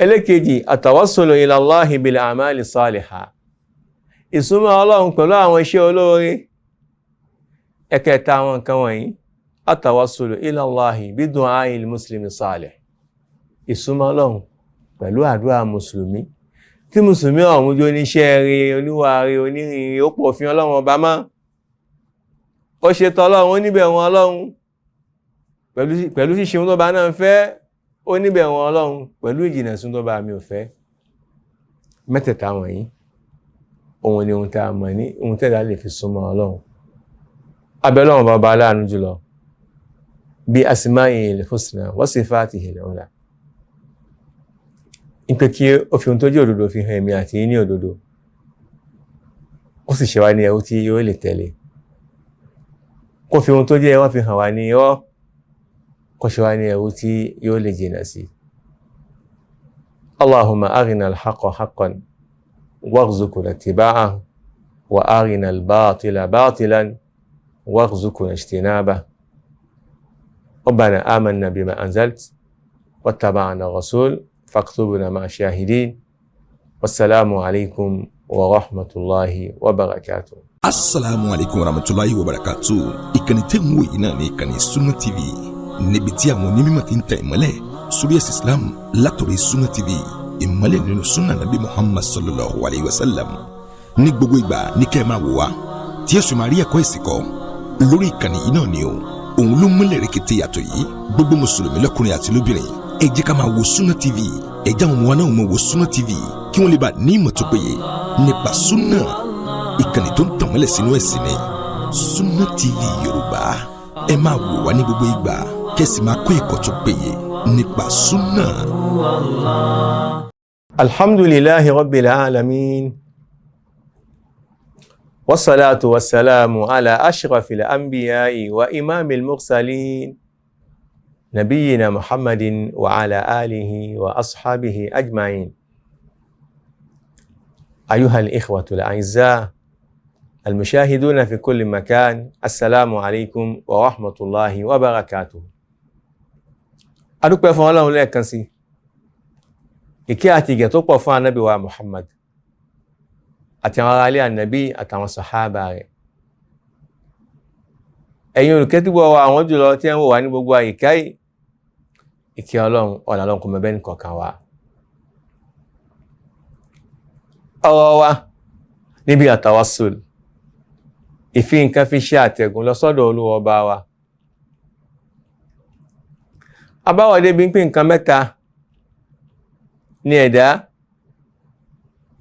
Ẹlẹ́kejì, at-tawassulu ila Allahi bil a'mali salihah, ìsúnmọ́ Ọlọ́run pẹ̀lú àwọn iṣẹ́ olóore. Ẹ̀kẹta àwọn nǹkan wọ̀nyí, at-tawassulu ila Allahi bi du'a'il muslimi salih, ìsúnmọ́ Ọlọ́run pẹ̀lú àdúrà mùsùlùmí, tí mùsùlùmí ọ̀hún jó níṣẹ́ rí, oníwà rí, onírìnrìn, ó pọ̀ fi Ọlọ́run ọba mọ́, ó ṣe tọ́lọ́run, ó níbẹ̀ wọn Ọlọ́run pẹ̀lú ṣíṣe ohun tó bá náà fẹ́, ó níbẹ̀ wọn Ọlọ́run pẹ̀lú ìjìnà sí tó bá mi ò fẹ́. Mẹ́tẹ̀ẹ̀ta wọ̀nyí òun ni ohun tá a mọ̀ ní ohun tẹ́lá lè fi súnmọ́ Ọlọ́run. Abẹ́ Ọlọ́run bàbá aláàánú jùlọ bí asma'il husna wa sifatihil ula, ń pé kí ó fi ohun tó jẹ́ òdodo fi hàn èmi àti yín ní òdodo, ó sì ṣe wá ní ẹrú tí yóò lè tẹ̀lé, kó fi ohun tó jẹ́ irọ́ fi hàn wá ní irọ́, kó ṣe wá ní ẹrú tí yóò lè jìnà sí. Allahumma arina al-haqqa haqqan warzuqna ittiba'ahu wa arina al-batila batilan warzuqna ijtinabahu. Rabbana amanna bima anzalt wattaba'na rasul faktubna ma'a shahidin. Wassalamu alaikum wa rahmatullahi wa barakatuh. Asalaamu alaykum wa rahmatulahi wa barakatu. Ìkànnì tẹ́ ń wò yìí náà ní ìkànnì Sunna TV, níbi tí àwọn onímọ̀ ti ń tẹ̀ ìmọ́lẹ̀ sórí ẹ̀sìn Islam látọ̀rọ̀ Sunna TV, ìmọ́lẹ̀ nínú sunna nabi Muhammad sallallahu alayhi wa sallam. Ní gbogbo ìgbà ní kẹ́ ẹ máa wò wá, tí ẹ sì máa rí ẹ̀kọ́ ẹ̀sìn kọ́ lórí ìkànnì yìí náà ni o. Òun ló múlẹ̀ rẹ̀kẹ̀tẹ̀ yàtọ̀ yìí. Gbogbo mùsùlùmí lọ́kùnrin àti lóbìnrin, ẹ jẹ́ ká máa wo Sunna TV. Ẹ jẹ́ àwọn ọmọ wa náà máa wo Sunna TV, kí wọ́n lè bá ní ìmọ̀ tó péye nípa sunna. Ìkànnì tó ń tàn mọ́lẹ̀ sínú ẹ̀sìn ni Sunna TV Yorùbá. Ẹ máa wò wá ní gbogbo ìgbà, kẹ́sì máa kọ́ ẹ̀kọ́ tó péye nípa sunna. Alhamdulillahi rabbil alamin, wassalatu wassalamu ala ashrafil anbiya'i wa imamil mursalin, nabiyyina Muhammadin wa ala alihi wa ashabihi ajma'in. أيها الإخوة الأعزاء المشاهدون في كل مكان، السلام عليكم ورحمة الله وبركاته. Adúpẹ́ fún Ọlọ́run lẹ́ẹ̀kan sí, ìkẹ́ àti ìgẹ̀ tó pọ̀ fún ànábì wa Muhammad àti àwọn aráalé ànábì àtàwọn sàhábà rẹ̀. Ẹ̀yin olùkẹ́tìgbọ́ wa àwọn jùlọ tí ẹ ń wò wá ní gbogbo àyíká yìí, ìkẹ́ Ọlọ́run ọ̀là Ọlọ́run kò mọ bẹ́ẹ̀ nìkọ̀ọ̀kan wa. Ọ̀rọ̀ wa níbi àtàwásùl, ìfi nǹkan fi ṣe àtẹ̀gùn lọ sọ́dọ̀ Olúwa ọba wa. Abáwọ̀dé bí ń pín nǹkan mẹ́ta ní ẹ̀dá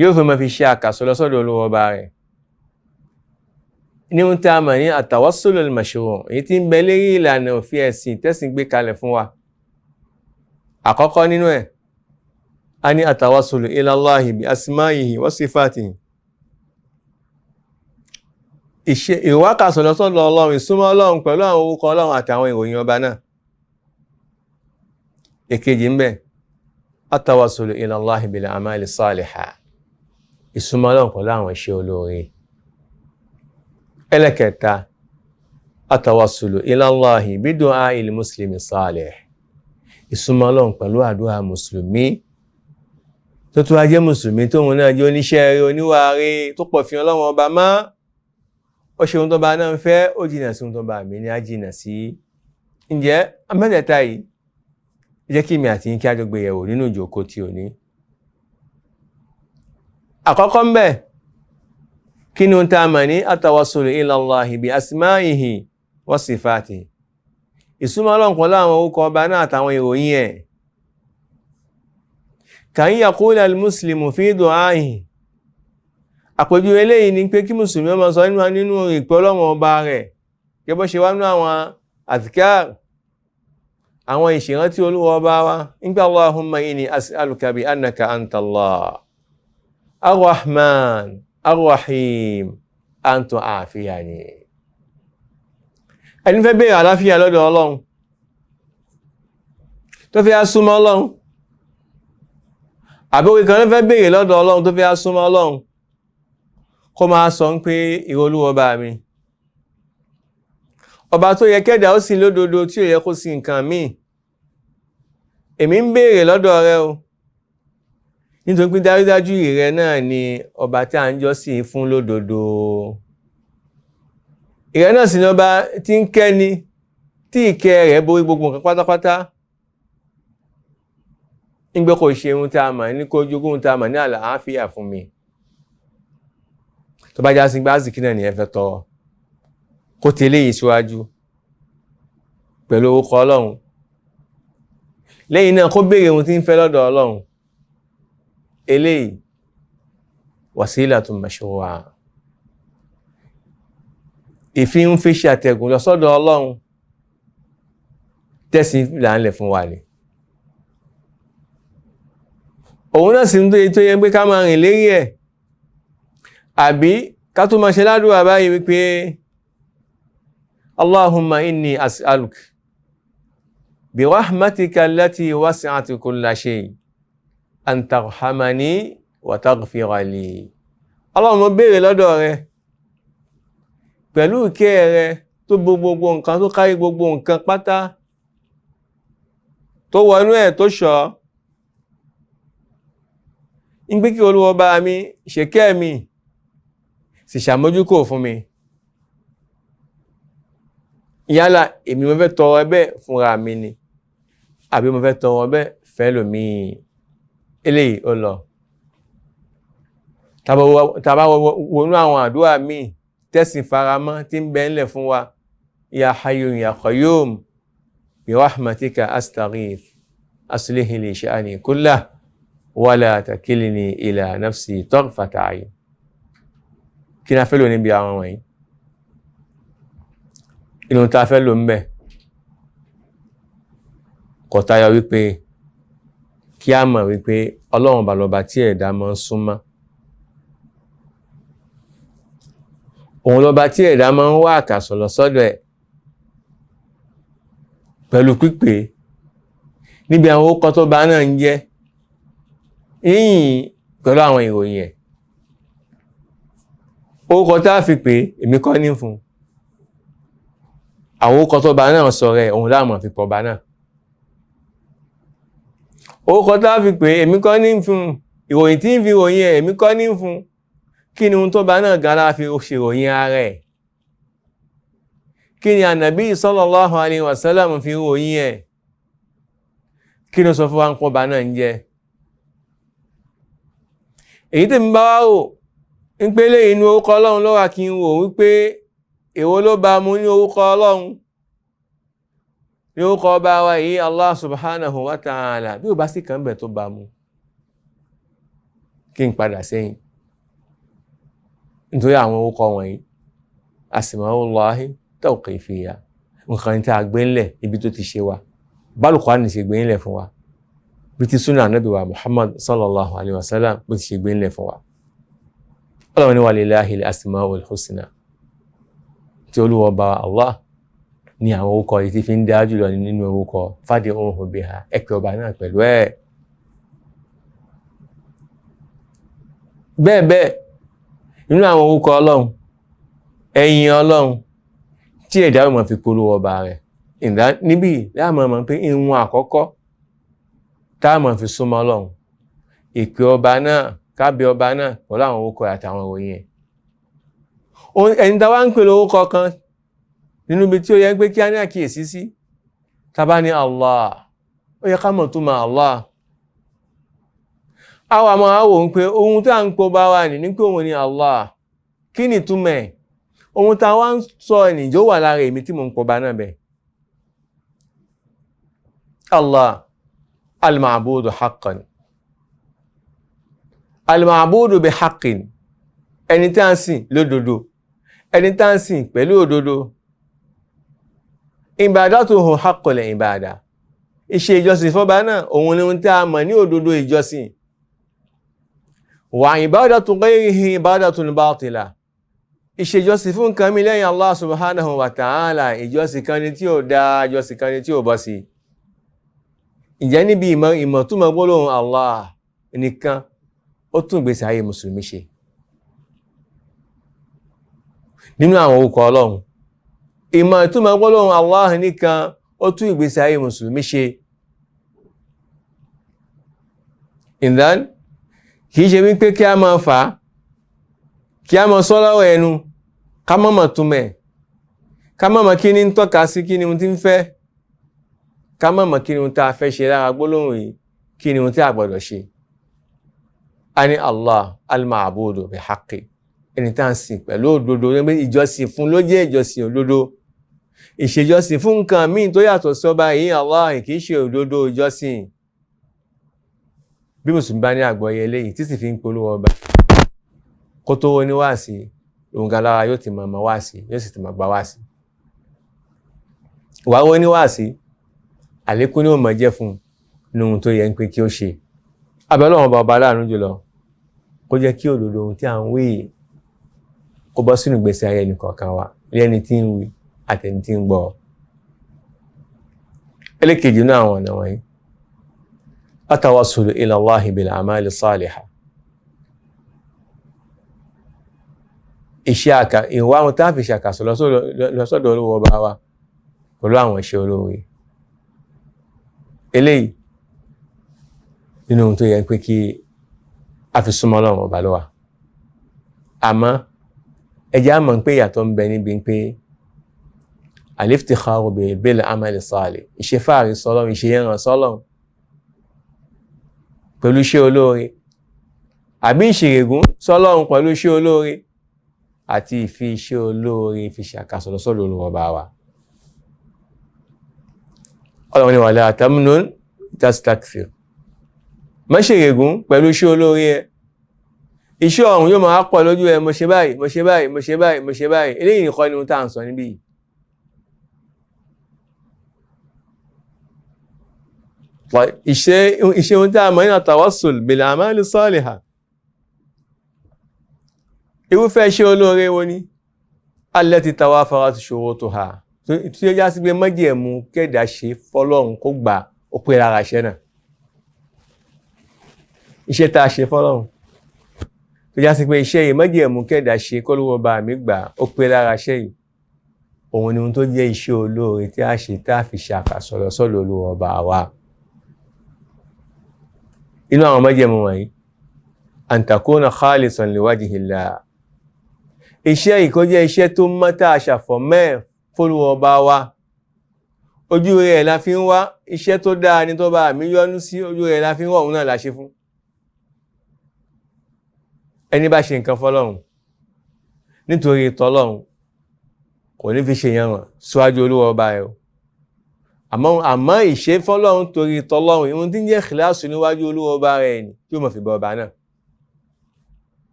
yóò fi máa fi ṣe àkàsọ̀ lọ sọ́dọ̀ Olúwa ọba rẹ̀. Ní ohun tí a mọ̀ ní àtàwásùl al-mashru', èyí tí ń bẹ lérí ìlànà òfin ẹ̀sìn tẹ́sìn gbé kalẹ̀ fún wa. Àkọ́kọ́ nínú ẹ̀, a ní àtàwásùlù ila Allahi bi asma'ihi wa sifatihi, ìwákàsọ̀ lọ́sọ́dọ̀ Ọlọ́run, ìsúnmọ́ Ọlọ́run pẹ̀lú àwọn orúkọ Ọlọ́run àtàwọn ìròyìn ọba náà. Èkejì ń bẹ, àtàwásùlù ila Allahi bil a'mali salihah, ìsúnmọ́ Ọlọ́run pẹ̀lú àwọn iṣẹ́ olóore. Ẹlẹ́kẹta, àtàwásùlù ila Allahi bi du'a'il muslimi salih, ìsúnmọ́ Ọlọ́run pẹ̀lú àdúrà mùsùlùmí tó tún wá jẹ́ mùsùlùmí tóun náà jẹ́ oníṣẹ́ rere, oníwà rere, tó pọ̀ fi Ọlọ́run ọba mọ́, ó ṣe ohun tó bá náà ń fẹ́, ó jìnà sí ohun tó bá mi ní á jìnà sí. Ǹjẹ́ mẹ́tẹ̀ẹ̀ta yìí jẹ́ kí mi àti yín kí á jọ gbé yẹ̀wò nínú ìjókòó tí òní. Àkọ́kọ́ ń bẹ̀, kí ni ohun tá a mọ̀ ní àtàwásùlù ila Allahi bi asma'ihi wa sifatihi, ìsúnmọ́ Ọlọ́run pẹ̀lú àwọn orúkọ ọba náà àtàwọn ìròyìn ẹ̀. Kàn yaqula al-muslimu fi du'a'ihi, àpèjúwe eléyìí ni pé kí mùsùlùmí ó máa sọ nínú ìpè Ọlọ́run ọba rẹ̀, gẹ́gẹ́ bó ṣe wá nínú àwọn àdìkáàr, àwọn ìṣèrántí Olúwa ọba wa, nígbà Allahumma inni as'aluka bi annaka anta Allah ar-Rahman ar-Rahim anta àfíà ni. Ẹni fẹ́ béèrè àláfíà lọ́dọ̀ Ọlọ́run, tó fi á súnmọ́ Ọlọ́run, àbí oore kan ló fẹ́ béèrè lọ́dọ̀ Ọlọ́run tó fi á súnmọ́ Ọlọ́run, kó máa sọ ń pé ìwọ Olúwa ọba mi, ọba tó yẹ kẹ́dà ó sì lódodo tí ò yẹ kó sí nǹkan míì, èmi ń béèrè lọ́dọ̀ rẹ o, nítorí pé dájúdájú ìrẹ náà ni ọba tí a ń jọ́sìn fún lódodo, ìrẹ náà sì ni ọba tí ń kẹ́ni tí ìkẹ́ rẹ̀ borí gbogbo nǹkan pátápátá. Nígbà kò ṣe ohun tí a mọ̀ ní kó jogún ohun tí a mọ̀ ní àlàáfíà fún mi. Tó bá já sí gbáàsì kí náà nìyẹn fẹ́ tọrọ, kó ti eléyìí síwájú pẹ̀lú orúkọ Ọlọ́run, lẹ́yìn náà kó béèrè ohun tí ń fẹ́ lọ́dọ̀ Ọlọ́run. Eléyìí wasilatun mashru'a, ìfi ń fi ṣe àtẹ̀gùn lọ sọ́dọ̀ Ọlọ́run tẹ̀sí là ń lẹ̀ fún wa ni. Òun náà sì ń tó yẹ pé ká máa rìn lérí ẹ̀, àbí ká tó máa ṣe ládùúgbà báyìí wípé Allahumma inni as'aluk bi rahmatika allati wasi'at kulla shay an tarhamani wa taghfira li. Ọlọ́run, mo béèrè lọ́dọ̀ rẹ pẹ̀lú ìkẹ́ rẹ tó bo gbogbo nǹkan, tó kárí gbogbo nǹkan pátá, tó wọnú ẹ̀ tó ṣọ́, ń gbé kí Olúwa bá mi ṣèkẹ́ mi sì ṣàmójúkò fún mi. Yálà èmi mo fẹ́ tọrọ bẹ́ẹ̀ fúnra mi ni, àbí mo fẹ́ tọrọ bẹ́ẹ̀ fẹ́ lòmíì, eléyìí ó lọ. Tàbá wọnú àwọn àdúrà míì tẹ̀sìn faramọ́ tí ń bẹ ńlẹ̀ fún wa, ya hayyu ya qayyum bi rahmatika astaghith aslih li sha'ni kullah wala takilni ila nafsi tarfata ayn. Kí ni a fẹ́ lò níbi àwọn wọ̀nyí? Inú ta fẹ́ lò ń bẹ̀ kò tayọ wípé kí a mọ̀ wípé Ọlọ́run bá lọ́ba tí ẹ̀dá máa ń súnmọ́, òun lọ́ba tí ẹ̀dá máa ń wá àkàsọ̀ lọ sọ́dọ̀ ẹ̀ pẹ̀lú pípé níbi àwọn orúkọ tó bá náà ń jẹ́, yíyìn pẹ̀lú àwọn ìròyìn ẹ̀. Orúkọ tá a fi pè èmi kọ́ ní fún, àwọn orúkọ tó bá náà sọ rẹ̀ òun láàmú fi pọ̀ bá náà. Orúkọ tá a fi pè èmi kọ́ ní fún, ìròyìn tí ń fi ròyìn ẹ̀ èmi kọ́ ní fún. Kí ni ohun tó bá náà gan la fi ṣèròyìn ara ẹ̀? Kí ni ànàbí sallallahu alaihi wasallam fi ròyìn ẹ̀? Kí ni ó sọ fún wa ń pọ̀ bá náà ń jẹ́? Èyí tèmi bá wá rò ń pé lé inú orúkọ Ọlọ́run ló wà, kí n wò wípé èwo ló bá mu ní orúkọ Ọlọ́run, ní orúkọ ọba wa yìí Allah subhanahu wa ta'ala. Bí ó bá sì kàn bẹ̀ tó bá mu, kí n padà sẹ́yìn nítorí àwọn orúkọ wọ̀nyí asmaullahi tawqifiyya, nǹkan tí a gbé ńlẹ̀ ibi tó ti ṣe wa, bálùkọ́ ní ṣe gbé ńlẹ̀ fún wa, bí ti súnà ànábì wa Muhammad sallallahu alayhi wa sallam bó ti ṣe gbé ńlẹ̀ fún wa. Ọlọ́run ní walillahil asmaul husna, tí Olúwa ọba Allah ní àwọn orúkọ yìí tí fi ń dá jùlọ nínú orúkọ, fad'uhu biha, ẹ pè ọba náà pẹ̀lú ẹ̀. Bẹ́ẹ̀ bẹ́ẹ̀ nínú àwọn orúkọ Ọlọ́run, ẹ̀yìn Ọlọ́run tí ẹ̀dá ò mọ̀ fi polówó ọba rẹ̀ níbí láàmú ọmọ pé ìwọ̀n àkọ́kọ́ tá a mọ̀ fi súnmọ́ Ọlọ́run, ìpè ọba náà, kábí ọba náà pẹ̀lú àwọn orúkọ àtàwọn ìròyìn ẹ̀. Ẹni tá a wá ń pè lórúkọ kan nínú ibi tí ó yẹ pé kí á ní àkíyèsí sí, tá a bá ní Allah, ó yẹ ká mọ̀ tó mọ̀ Allah. Àwa máa wò ń pé ohun tá à ń pò bá wa ní pé òun ni Allah, kí ni ìtumọ̀ ẹ̀? Ohun tá a wá ń sọ ẹnìjó wà lára èmi tí mò ń pò bá náà bẹ̀. Allah al-ma'budu haqqan, al-ma'budu bi haqqin, ẹni tá à ń sìn lódodo, ẹni tá à ń sìn pẹ̀lú òdodo. Ibadatuhu haqqul ibada, ìṣe ìjọsìn fọ́ba náà òun ni ohun tí a mọ̀ ní òdodo ìjọsìn. Wa ibadatu ghayrihi ibadatun batila, ìṣèjọsìn fún nǹkan mi lẹ́yìn Allah subhanahu wa ta'ala, ìjọsìn kan ni tí ò dáa, ìjọsìn kan ni tí ò bọ́ sí. Ǹjẹ́ níbi ìmọ̀ túmọ̀ gbólóhùn Allah nìkan ó tún ìgbésí ayé mùsùlùmí ṣe. Nínú àwọn orúkọ Ọlọ́run, ìmọ̀ túmọ̀ gbólóhùn Allah nìkan ó tún ìgbésí ayé mùsùlùmí ṣe. Ìdán kìí ṣe wípé kí a máa fà á, kí a máa sọ lọ́rọ̀ ẹnu, ká má mọ̀ túmọ̀, ká má mọ̀ kí ni ń tọ́ka sí, kí ni ohun tí ń fẹ́, ká má mọ̀ kí ni ohun tá a fẹ́ ṣe lára gbólóhùn yìí, kí ni ohun tí a gbọ́dọ̀ ṣe. A ní Allah al-ma'budu bi haqqi, ẹni tá à ń sìn pẹ̀lú òdodo, ìjọsìn fún ló jẹ́ ìjọsìn òdodo. Ìṣèjọsìn fún nǹkan míì tó yàtọ̀ sọ́ba yìí Allah kì í ṣe òdodo ìjọsìn. Bí mùsùlùmí bá ní àgbọ́yé eléyìí tí sì fi ń polówó ọba, kó tó ní wáàsí, òun gan lára yóò ti mọ̀ mọ̀ wáàsí, yóò sì ti mọ̀ gbà wáàsí. Wàá wọ́n ní wáàsí, àlékún ní ó máa jẹ́ fún un ohun tó yẹ ń pé kí ó ṣe. Abẹ́ Ọlọ́run ọba ọba aláàánú jùlọ, kó jẹ́ kí òdodo ohun tí à ń wí kó bọ́ sínú ìgbésí ayé ẹnì kọ̀ọ̀kan wa, lẹ́ni tí ń wí àtẹni tí ń gbọ́. Ẹlẹ́kejì náà àwọn ọ̀nà wọ̀nyí, atawassulu ila Allahi bil a'mali salihah. Iṣẹ́ àkà ìwà àwọn tá a fi ṣàkàsọ̀ lọ́sọ̀dọ̀ olówó ọba wa pẹ̀lú àwọn iṣẹ́ olóore. Eléyìí nínú ohun tó yẹ pé kí a fi súnmọ́ Ọlọ́run ọba ló wà. Àmọ́ ẹ jẹ́ á mọ̀ pé ìyàtọ̀ ń bẹ níbi pé al-iftikharu bil amali salih, ìṣe fáàrí sọ́lọ́run, ìṣe yẹn ràn sọ́lọ́run pẹ̀lú iṣẹ́ olóore, àbí ìṣèrègùn sọ́lọ́run pẹ̀lú iṣẹ́ olóore, àti ìfi iṣẹ́ olóore fi ṣàkàsọ̀ lọ́sọ̀dọ̀ olówó ọba wa. Ọlọ́run ni wala tamnun tastakthir, má ṣèrègùn pẹ̀lú iṣẹ́ olóore ẹ, iṣẹ́ ọ̀hún yóò máa pọ̀ lójú ẹ, mo ṣe báyìí, mo ṣe báyìí, mo ṣe báyìí, mo ṣe báyìí. Eléyìí nìkan ni ohun tá à ń sọ níbí yìí. Iṣẹ́ ohun tí a mọ̀ ní tawassul bil a'mali salihah. Irúfẹ́ iṣẹ́ olóore wo ni? Allati tawafarat shurutuha, tí ó já sí pé májẹ̀mú kẹ́dà ṣe fọ́lọ́run kó gbà ó pé lára iṣẹ́ náà. Iṣẹ́ tá a ṣe fọ́lọ́run tó já sí pé iṣẹ́ yìí májẹ̀mú kẹ́dà ṣe kọ́lọ́wọ́ bá mi gbà ó pé lára iṣẹ́ yìí, òun ni ohun tó jẹ́ iṣẹ́ olóore tí a ṣe tá a fi ṣàkàsọ̀ lọ́sọ̀dọ̀ Olúwa ọba wa. Inú àwọn májẹ̀mú wọ̀nyí, an takuna khalisan liwajhillah, iṣẹ́ yìí kó jẹ́ iṣẹ́ tó mọ́ tá a ṣàfọ̀mọ́ ẹ̀ fÓlúwa ọba wa, ojú rẹ̀ la fi ń wá iṣẹ́ tó dáa ni tó bá mi yọ́nú sí, ojú rẹ̀ la fi ń wá, òun náà la ṣe fún. Ẹni bá ṣe nǹkan fọ́lọ́run nítorí tọ́lọ́run kò ní fi ṣe yànràn síwájú Olúwa ọba ẹ̀ o. Àmọ́ ìṣe fọ́lọ́run torí tọ́lọ́run, ìhun tí ń jẹ́ ìkìláàsù níwájú Olúwa ọba rẹ̀ ni tí ó mọ̀ fi bọ ọba náà.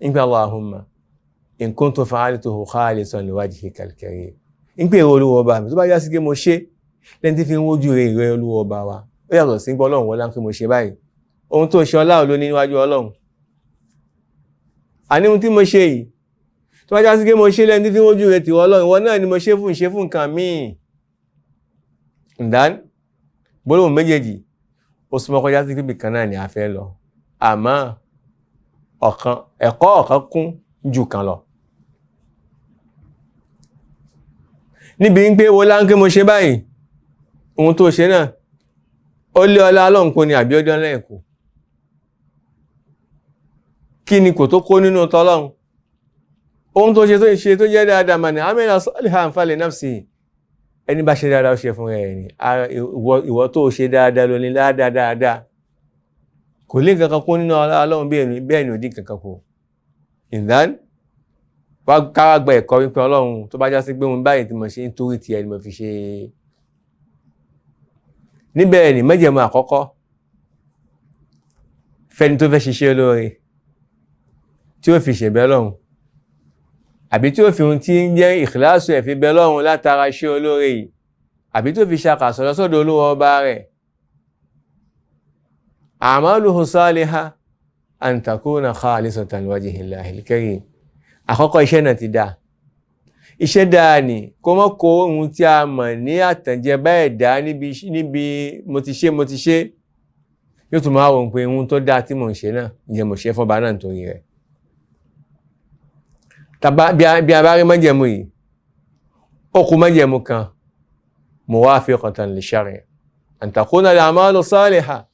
Nígbà Allahumma in kuntu fa'altuhu khalisan liwajhikal karim, ń pè Olúwa ọba mi tó bá yá sí pé mo ṣe lẹ́ni tí fi ń wojú rẹ̀ ìrẹ́ Olúwa ọba wa, ó yàtọ̀ sí pé Ọlọ́run wọlá pé mo ṣe báyìí. Ohun tó ṣe ọlá ló ní níwájú Ọlọ́run. Àní ohun tí mo ṣe yìí tó bá já sí pé mo ṣe lẹ́ni tí fi ń wojú rẹ̀ tìwọ́ Ọlọ́run, ìwọ náà ni mo ṣe fún ṣe fún nǹkan míì. Ǹdán gbólóhùn méjèèjì ó súnmọ́ kọjá sí pípì kan náà ni a fẹ́ lọ, àmọ́ ọ̀kan ẹ̀kọ́ ọ̀kan kún ju kan lọ. Níbi ń pé wo láńké mo ṣe báyìí, ohun tó ṣe náà ó lé ọlá Ọlọ́run kò ní àbí ó dán lẹ́ẹ̀kú, kí ni kò tó kó nínú tọ́lọ́run? Ohun tó ṣe tó ṣe tó jẹ́ dáadáa mà ní amila salihan fali nafsi, ẹni bá ṣe dáadáa ó ṣe fún ẹ ní ìwọ tó ṣe dáadáa ló ní dáadáa dáadáa, kò lé kankan kó nínú Ọlọ́run bẹ́ẹ̀ ni ò dín kankan kù. Ìdán káwá gba ẹ̀kọ́ wípé Ọlọ́run tó bá já sí pé òun báyìí tí mo ṣe nítorí tiẹ̀ ni mo fi ṣe. Níbẹ̀ ni májẹ̀mú àkọ́kọ́ fẹ́ni tó fẹ́ ṣiṣẹ́ olóore tí ó fi ṣèbẹ́ lọ́hùn, àbí tí ó fi ohun tí ń jẹ́ ìkìláàsù ẹ̀ fi bẹ lọ́hùn látara iṣẹ́ olóore yìí, àbí tó fi ṣàkàsọ̀ lọ́sọ̀dọ̀ Olúwa ọba rẹ̀. A'maluhu salihah an takuna khalisatan liwajhillahil karim. Àkọ́kọ́ iṣẹ́ náà ti dáa, Iṣẹ́ dáa ni kó mọ́ kó ohun tí a mọ̀ ní àtànjẹ bá ẹ̀dá níbi mo ti ṣe mo ti ṣe, yóò tún máa wò pé ohun tó dáa tí mò ń ṣe náà, ǹjẹ́ mo ṣe fọ́ba náà nítorí rẹ̀. Bí a bá rí májẹ̀mú yìí, ó kù májẹ̀mú kan, muwafiqatan lish-shar'i, an takuna al-a'malu salihah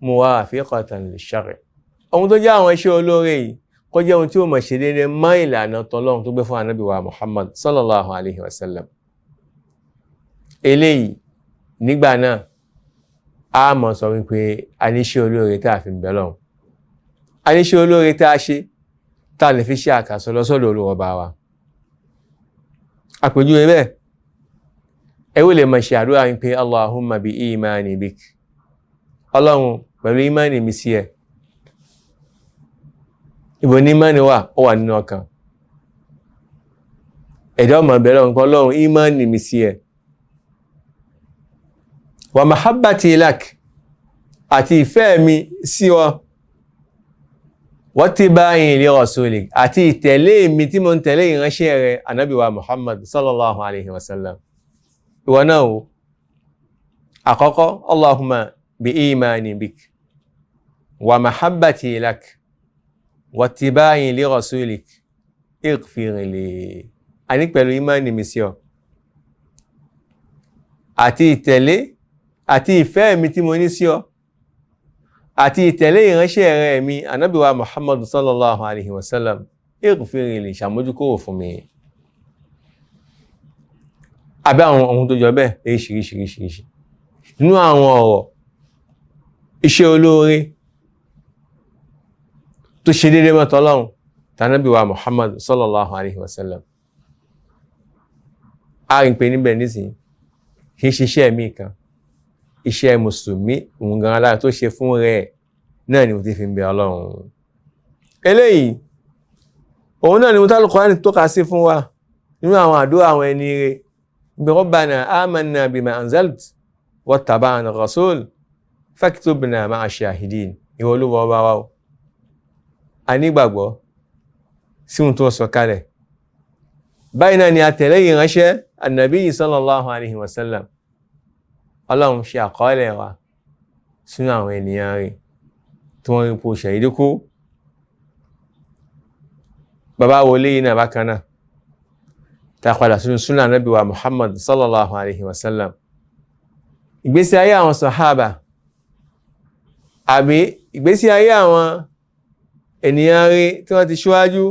muwafiqatan lish-shar'i. Ohun tó jẹ́ àwọn iṣẹ́ olóore yìí kó jẹ́ ohun tí ó mọ̀ ṣe déédéé mọ́ ìlànà tọ́lọ́run tó gbé fún ànábì wa Muhammad sallallahu alayhi wa sallam. Eléyìí nígbà náà a mọ̀ sọ wípé a ní iṣẹ́ olóore tá a fi ń bẹ Ọlọ́run, a ní iṣẹ́ olóore tá a ṣe tá a lè fi ṣe àkàsọ lọ́sọ̀dọ̀ Olúwa ọba wa. Àpèjúwe bẹ́ẹ̀, ẹ wò lè mọ̀ ṣe àdúrà wípé Allahumma bi imani bik, Ọlọ́run pẹ̀lú imani mi sí ẹ. Ibo ní imani wà? Ó wà nínú ọkàn. Ẹ̀dá ọmọ bẹ̀rẹ̀ ọ̀npọ̀ Ọlọ́run imani mi sí ẹ. Wa mahabbati lak, àti ìfẹ́ mi sí ọ. Wattiba'i li rasulik, àti ìtẹ̀lé mi tí mo ń tẹ̀lé ìránṣẹ́ rẹ̀ ànábì wa Muhammad sallallahu alayhi wa sallam. Ìwọ náà o, àkọ́kọ́ Allahumma bi imani bik wa mahabbati lak wattiba'i li rasulik ighfir li. A ní pẹ̀lú imani mi sí ọ, àti ìtẹ̀lé àti ìfẹ́ mi tí mo ní sí ọ, àti ìtẹ̀lé ìránṣẹ́ rẹ̀ mi ànábì wa Muhammad sallallahu alayhi wa sallam, ighfir li, ṣàmójúkúrò fún mi. Àbí àwọn ohun tó jọ bẹ́ẹ̀ oríṣiríṣiríṣiríṣi nínú àwọn ọ̀rọ̀ iṣẹ́ olóore tó ṣe déédéé mọ́ tọ́lọ́run tànábì wa Muhammad sallallahu alayhi wa sallam. A rí pé níbẹ̀ nísìnyí kì í ṣiṣẹ́ mi kan, iṣẹ́ mùsùlùmí òun gan alára tó ṣe fún rẹ̀ náà ni mo ti fi ń bẹ Ọlọ́run. Eléyìí òun náà ni mo tá Al-Qur'ani tọ́ka sí fún wa nínú àwọn àdúrà àwọn ẹni rẹ̀ bí Rabbana amanna bima anzalt wattaba'na rasul faktubna ma'a shahidin. Ìwọ Olúwa ọba wa o, a nígbàgbọ́ sí ohun tó sọ kalẹ̀. Báyìí náà ni a tẹ̀lé ìránṣẹ́ ànàbí sallallahu alayhi wa sallam. Ọlọ́run ṣe àkọọ́lẹ̀ wa sínú àwọn ènìyàn rẹ̀ tí wọ́n rí po ṣàìdíkú. Bàbá wọlé yìí náà bákan náà tá a padà sínú súnà ànábì wa Muhammad sallallahu alayhi wa sallam. Ìgbésí ayé àwọn sàhábà àbí ìgbésí ayé àwọn ènìyàn rẹ̀ tí wọ́n ti ṣíwájú.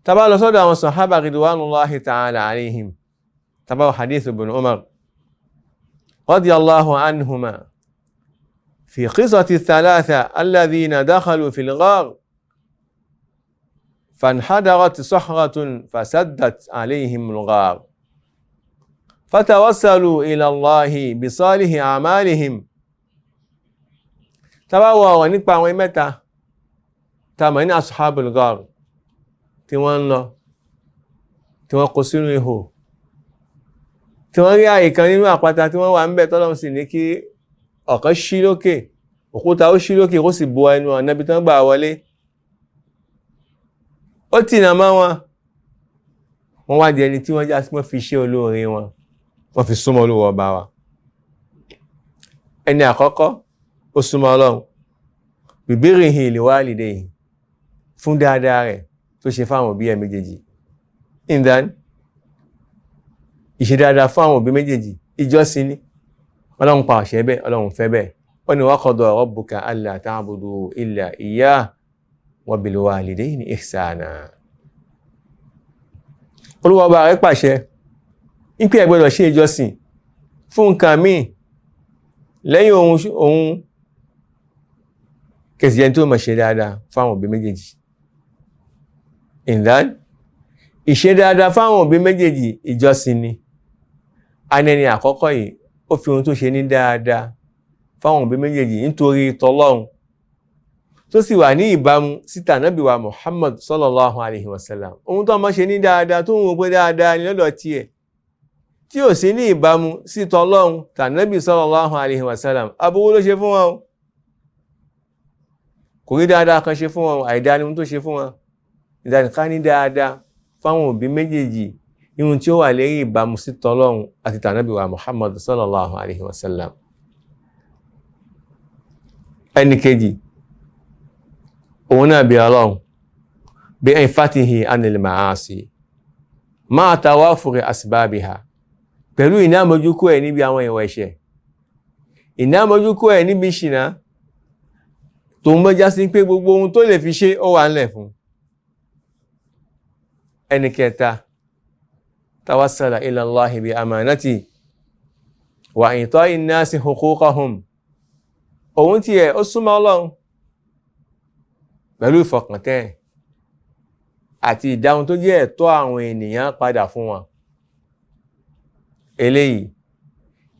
Tá bá lọ sọ́dọ̀ àwọn sàhábà ridwanullahi ta'ala alayhim, tá bá wọ hadith ibn Umar radiyallahu anhuma fi qissati thalatha alladhina dakhalu fil ghar fanhadarat sahratun fasaddat alayhim al-ghar fatawassalu ila Allahi bisalihi a'malihim. Tá bá wọ ọ̀rọ̀ nípa àwọn mẹ́ta tá mọ̀ ní ashabul ghar tí wọ́n ń lọ, tí wọ́n kó sínú ihò, tí wọ́n rí àyè kan nínú àpáta tí wọ́n wà ń bẹ̀, tọ́lọ́run sì ní kí ọ̀kan ṣí lókè, òkúta ó ṣí lókè kó sì bo ẹnu ọ̀nà ibi tí wọ́n gbà wọlé. Ó tìnà mọ́ wọn, wọ́n wá di ẹni tí wọ́n já sí wọ́n fi iṣẹ́ olóore wọn, wọ́n fi súnmọ́ Olúwa ọba wa. Ẹni àkọ́kọ́ ó súnmọ́ Ọlọ́run bibirrihi liwalidayhi, fún dáadáa rẹ̀ tó ṣe fáwọn òbí ẹ̀ méjèèjì. Ìdán ìṣe dáadáa fún àwọn òbí méjèèjì ìjọsìn ni. Ọlọ́run pa àṣẹ bẹ́ẹ̀, Ọlọ́run fẹ́ bẹ́ẹ̀. Ó ní wa qada rabbuka alla ta'budu illa iyyah wa bil walidayni ihsana. Olúwa ọba rẹ̀ pàṣẹ wípé ẹ gbọ́dọ̀ ṣe ìjọsìn fún nǹkan míì lẹ́yìn òun kẹsì jẹ́ tó mọ̀ ṣe dáadáa fáwọn òbí méjèèjì. Ìdán ìṣe dáadáa fáwọn òbí méjèèjì ìjọsìn ni. Anẹni àkọ́kọ́ yìí ó fi ohun tó ṣe ní dáadáa fáwọn òbí méjèèjì nítorí tọlọ́run tó sì wà ní ìbámu síta nábì wa Muhammad sallallahu alayhi wa sallam. Ohun tó máa ṣe ní dáadáa tó ń wo pé dáadáa ni lọ́dọ̀ tiẹ̀ tí ò sí ní ìbámu sí tọlọ́run tànábì sallallahu alayhi wa sallam, aburú ló ṣe fún wọn o. Kò rí dáadáa kan ṣe fún wọn, àìdáa ni ohun tó ṣe fún wọn. Ìdánìká ní dáadáa fáwọn òbí méjèèjì ihun tí ó wà lérí ìbámu sí tọlọ́run àti tànábì wa Muhammad sallallahu alayhi wa sallam. Ẹnì kejì, òun náà bí Ọlọ́run bí infatihi anil ma'asi máa tawafuri asbabiha, pẹ̀lú ìnámojúkú ẹ̀ níbi àwọn ìwà ẹ̀ṣẹ̀, ìnámojúkú ẹ̀ níbi ṣìnà, tó ń bọ́já sí pé gbogbo ohun tó lè fi ṣe ó wà ńlẹ̀ fún. Ẹnì kẹta, tawassala ila Allahi bi amanati wa ita'i nnasi huquqahum, òun ti ẹ̀ ó súnmọ́ Ọlọ́run pẹ̀lú ìfọkàntẹ́ àti ìdáhùn tó jẹ́ ẹ̀tọ́ àwọn ènìyàn padà fún wọn. Eléyìí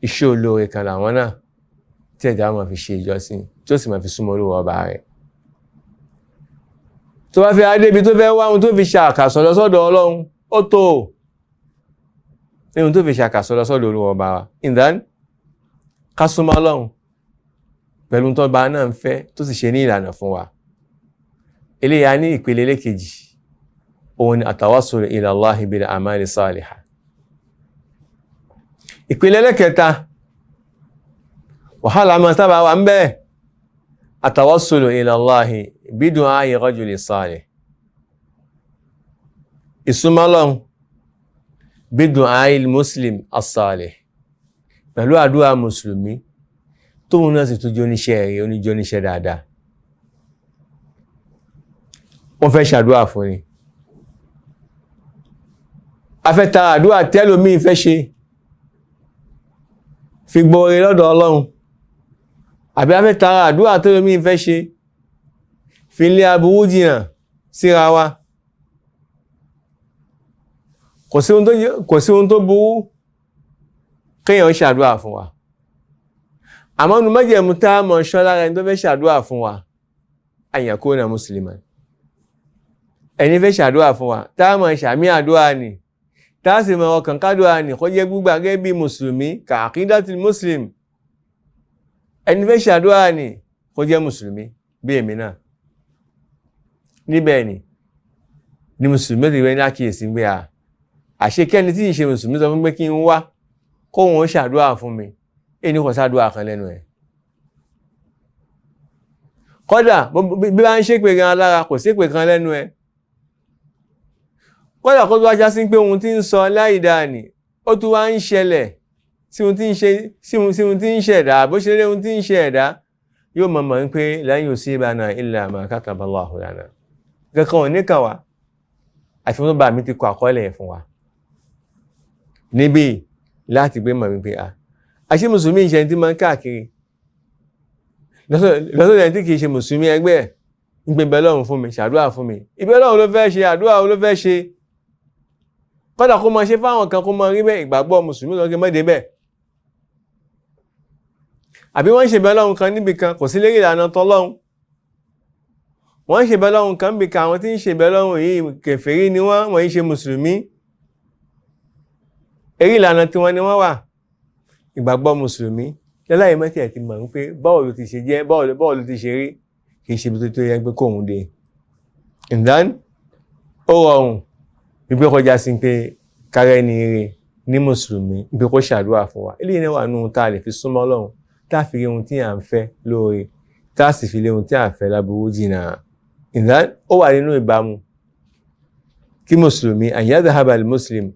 iṣẹ́ olóore kan làwọn náà tí ẹ̀dá máa fi ṣe ìjọsìn tí ó sì máa fi súnmọ́ Olúwa ọba rẹ̀. Tó bá fẹ́ adébi tó fẹ́ wá ohun tó fi ṣe àkàsọ̀ lọ sọ́dọ̀ Ọlọ́run, ó tó ohun tó fi ṣe àkàsọ̀ lọ sọ́dọ̀ Olúwa ọba wa. Ìdán ká súnmọ́ Ọlọ́run pẹ̀lú tó bá náà ń fẹ́ tó sì ṣe ní ìlànà fún wa. Eléyìí a ní ìpele lẹ́kejì, òun ni àtàwásùl ila Allahi bil a'mali salihah. Ìpele lẹ́kẹta, wàhálà máa sábà wà ń bẹ́ẹ̀, àtàwásùl ila Allahi bidu'a'i rajuli salih, ìsúnmọ́ Ọlọ́run bidu'a'i muslim as-salih, pẹ̀lú àdúrà mùsùlùmí tóun náà sì tún jóníṣẹ́ rẹ̀, oníjóníṣẹ́ dáadáa. Wọ́n fẹ́ ṣàdúrà fún ni, afẹ́ta àdúrà tẹ́lòmíì fẹ́ ṣe fi gbọ́re lọ́dọ̀ Ọlọ́run, àbí afẹ́ta àdúrà tẹ́lòmíì fẹ́ ṣe fi lé aburú jìnnà síra wa. Kò sí ohun tó burú kéèyàn ṣàdúrà fún wa, àmọ́ nu májẹ̀mú tá a mọ̀ ṣọ́ lára ẹni tó fẹ́ ṣàdúrà fún wa, àyànkóna mùsùlùmí, ẹni fẹ́ ṣàdúrà fún wa tá a mọ̀ ṣàmì àdúrà ni, tá a sì mọ̀ ọkàn kádùá ni, kó jẹ́ gbígbà gẹ́gẹ́ bí mùsùlùmí, kàkídàtì mùsùlùmí, ẹni fẹ́ ṣàdúrà ni kó jẹ́ mùsùlùmí bí èmi náà. Níbẹ̀ ni mùsùlùmí ti rẹ ní àkíyèsí pé à àṣekẹ́ni tí ì ṣe mùsùlùmí sọ fún pé kí n wá kóun ó ṣàdúrà fún mi, èyí ni kò ṣàdúrà kan lẹ́nu ẹ̀. Kódà bí bá ń ṣépè gan alára, kò ṣépè kan lẹ́nu ẹ̀. Kódà kó tó wá já sí pé ohun tí ń sọ láìdáa ni ó tún wá ń ṣẹlẹ̀ sí ohun tí ń ṣe, sí ohun tí ń ṣẹ̀dá, bó ṣe rí ohun tí ń ṣe ẹ̀dá, yóò mọ̀ mọ̀ pé lan yusibana illa ma kataba Allahu lana, kankan ò ní kàn wá àfi tó bá mi ti kọ àkọọ́lẹ̀ fún wa. Níbí láti gbé mọ̀ wípé a àṣé mùsùlùmí ìṣẹ́ tí máa ń káàkiri lọ́sọ̀dọ̀ ẹni tí kìí ṣe mùsùlùmí ẹgbẹ́ ẹ̀ ń gbé bẹ́ẹ̀ lọ́run fún mi, ṣàdúrà fún mi, ìbẹ́ lọ́run ló fẹ́ ṣe, àdúrà ló fẹ́ ṣe. Kódà kó máa ṣe fáwọn kan kó máa rí bẹ́ẹ̀, ìgbàgbọ́ mùsùlùmí lọ́gẹ́ mọ́dé bẹ́ẹ̀. Àbí wọ́n ń ṣe bẹ́ẹ̀ lọ́run kan níbi kan, kò sí lérí ìlànà tọ́lọ́run. Wọ́n ń ṣe bẹ́ẹ̀ lọ́run kan níbi kan, àwọn tí ń ṣe bẹ́ẹ̀ lọ́run yìí kèfèrí ni wọ́n, wọ́n ń ṣe mùsùlùmí. Eré ìlànà tiwọn ni wọ́n wà. Ìgbàgbọ́ mùsùlùmí láláyé mọ́tì ẹ̀ ti mọ̀ ń pé báwo ló ti ṣe jẹ́, báwo ló ti ṣe rí, kì í ṣe ibi tó yẹ pé kóun dé. Ìdán ó rọrùn wípé kọjá sí pé kárẹ́ ni ire ní mùsùlùmí wípé kó ṣàdúrà fún wa. Eléyìí náà wà nù tá a lè fi súnmọ́ Ọlọ́run, tá a fi rí ohun tí à ń fẹ́ lóore, tá a sì fi lé ohun tí à ń fẹ́ láburú jìnnà. Ìdán ó wà nínú ìbámu kí mùsùlùmí an yadhhaba al-muslim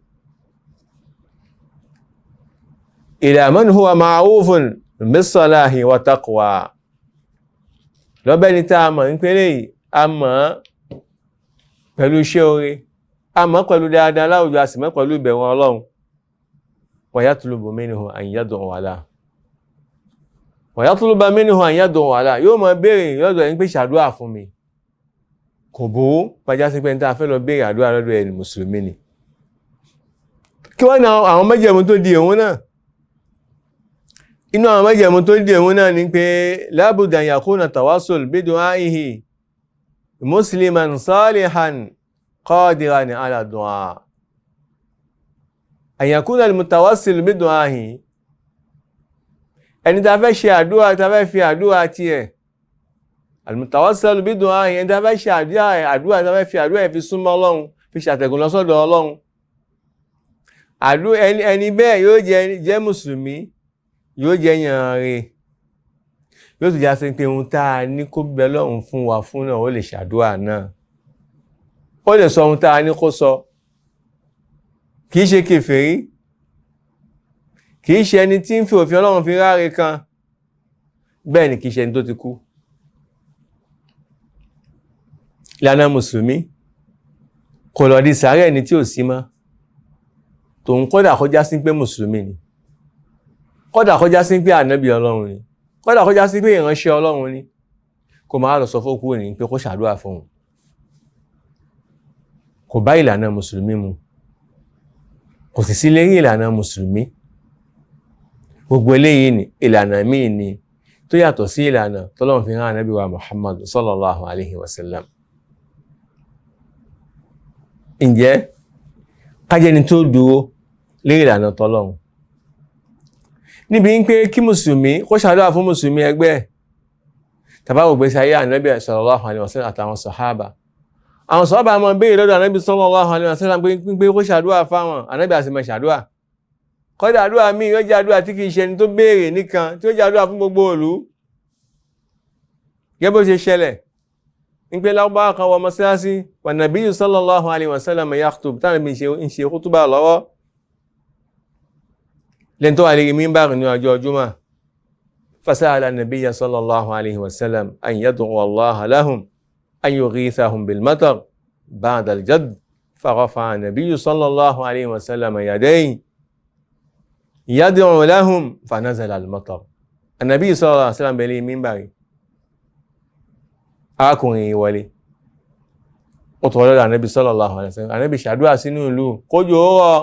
ila man huwa ma'rufun bis-salahi wa taqwa. Lọ́bẹ̀ ni tá a mọ̀ ń pélé yìí, a mọ̀ pẹ̀lú iṣẹ́ oore, a mọ̀ pẹ̀lú dáadáa láwùjọ, a sì mọ̀ pẹ̀lú ìbẹ̀rù Ọlọ́run. Wa yatlubu minhu an yad'uwa lahu, wa yatlubu minhu an yad'uwa lahu, yóò mọ béèrè lọ́dọ̀ ẹni pé ṣàdúrà fún mi. Kò bó pàjá sí pé ní tá a fẹ́ lọ béèrè àdúrà lọ́dọ̀ ẹni mùsùlùmí ni. Kí wọ́n na àwọn májẹ̀mú tó di òun náà? Inú àwọn májẹ̀mú tó di òun náà ni pé labudda an yakuna tawassul bidu'aihi musliman salihan qadiran ala du'a. An yakuna al-mutawassil bidu'aihi, ẹni tá a fẹ́ ṣe àdúrà, tá a fẹ́ fi àdúrà tiẹ̀, al-mutawassil bidu'aihi, ẹni tá a fẹ́ ṣe àdúrà, tá a fẹ́ fi àdúrà ẹ̀ fi súnmọ́ Ọlọ́run, fi ṣàtẹ̀gùn lọ sọ́dọ̀ Ọlọ́run. Ẹni bẹ́ẹ̀ yóò jẹ́ mùsùlùmí, yóò jẹ́ yàn rè, yóò tún já sí pé ohun tá a ní kó bẹ Ọlọ́run fún wa fún náà ó lè ṣàdúrà náà, ó lè sọ ohun tá a ní kó sọ. Kì í ṣe kèfèrí, kì í ṣe ẹni tí ń fi òfin Ọlọ́run fi ráre kan, bẹ́ẹ̀ ni kì í ṣe ẹni tó ti kú. Ìlànà mùsùlùmí kò lọ di sàárẹ̀ ẹni tí ò sí mọ́ tòun, kódà kó já sí pé mùsùlùmí ni, kódà kó já sí pé ànábì Ọlọ́run ni, kódà kó já sí pé ìránṣẹ́ Ọlọ́run ni, kò máa lọ sọ fókú ní pé kó ṣàdúrà fún un. Kò bá ìlànà mùsùlùmí mu, kò sì sí lérí ìlànà mùsùlùmí. Gbogbo eléyìí ni ìlànà míì ni tó yàtọ̀ sí ìlànà tọ́lọ́run fi rán ànábì wa Muhammad sallallahu alayhi wa sallam. Ǹjẹ́ kájẹni tó dúró lérí ìlànà tọ́lọ́run níbi ń pé kí mùsùlùmí kó ṣàdúrà fún mùsùlùmí ẹgbẹ́ ẹ̀? Tàbá wò gbèsè ayé ànábì sallallahu alayhi wa sallam àtàwọn sàhábà, àwọn sàhábà máa béèrè lọ́dọ̀ ànábì sallallahu alayhi wa sallam pé kó ṣàdúrà fáwọn, ànábì á sì máa ṣàdúrà. Kọ́dà àdúrà míì yóò jẹ́ àdúrà tí kìí ṣe ẹni tó béèrè nìkan, tí ó jẹ́ àdúrà fún gbogbo ìlú. Gẹ́gẹ́ bó ṣe ṣẹlẹ̀ ń pé Lárúbáwá kan wọ mọ́sálásí, wà nàbíyù sallallahu alayhi wa sallam yakhutub, táwọn ibi ń ṣe kútúbà lọ́wọ́ lẹ́ni tó wà lórí mímbàrì ní ọjọ́ Jímọ̀. Fasa'ala nabiyya sallallahu alayhi wa sallam an yad'u Allaha lahum an yughithahum bil matar ba'da al-jadd, farafa'a nabiyyu sallallahu alayhi wa sallam yadayhi yad'u lahum fanazala al-matar. An-nabiy sallallahu alayhi wa sallam bẹ̀lẹ̀ mímbàrì, arákùnrin yìí wọlé, ó tọrọ lọ́dọ̀ ànábì sallallahu alayhi wa sallam. Ànábì ṣàdúrà sínú ìlú kójò ó rọ̀,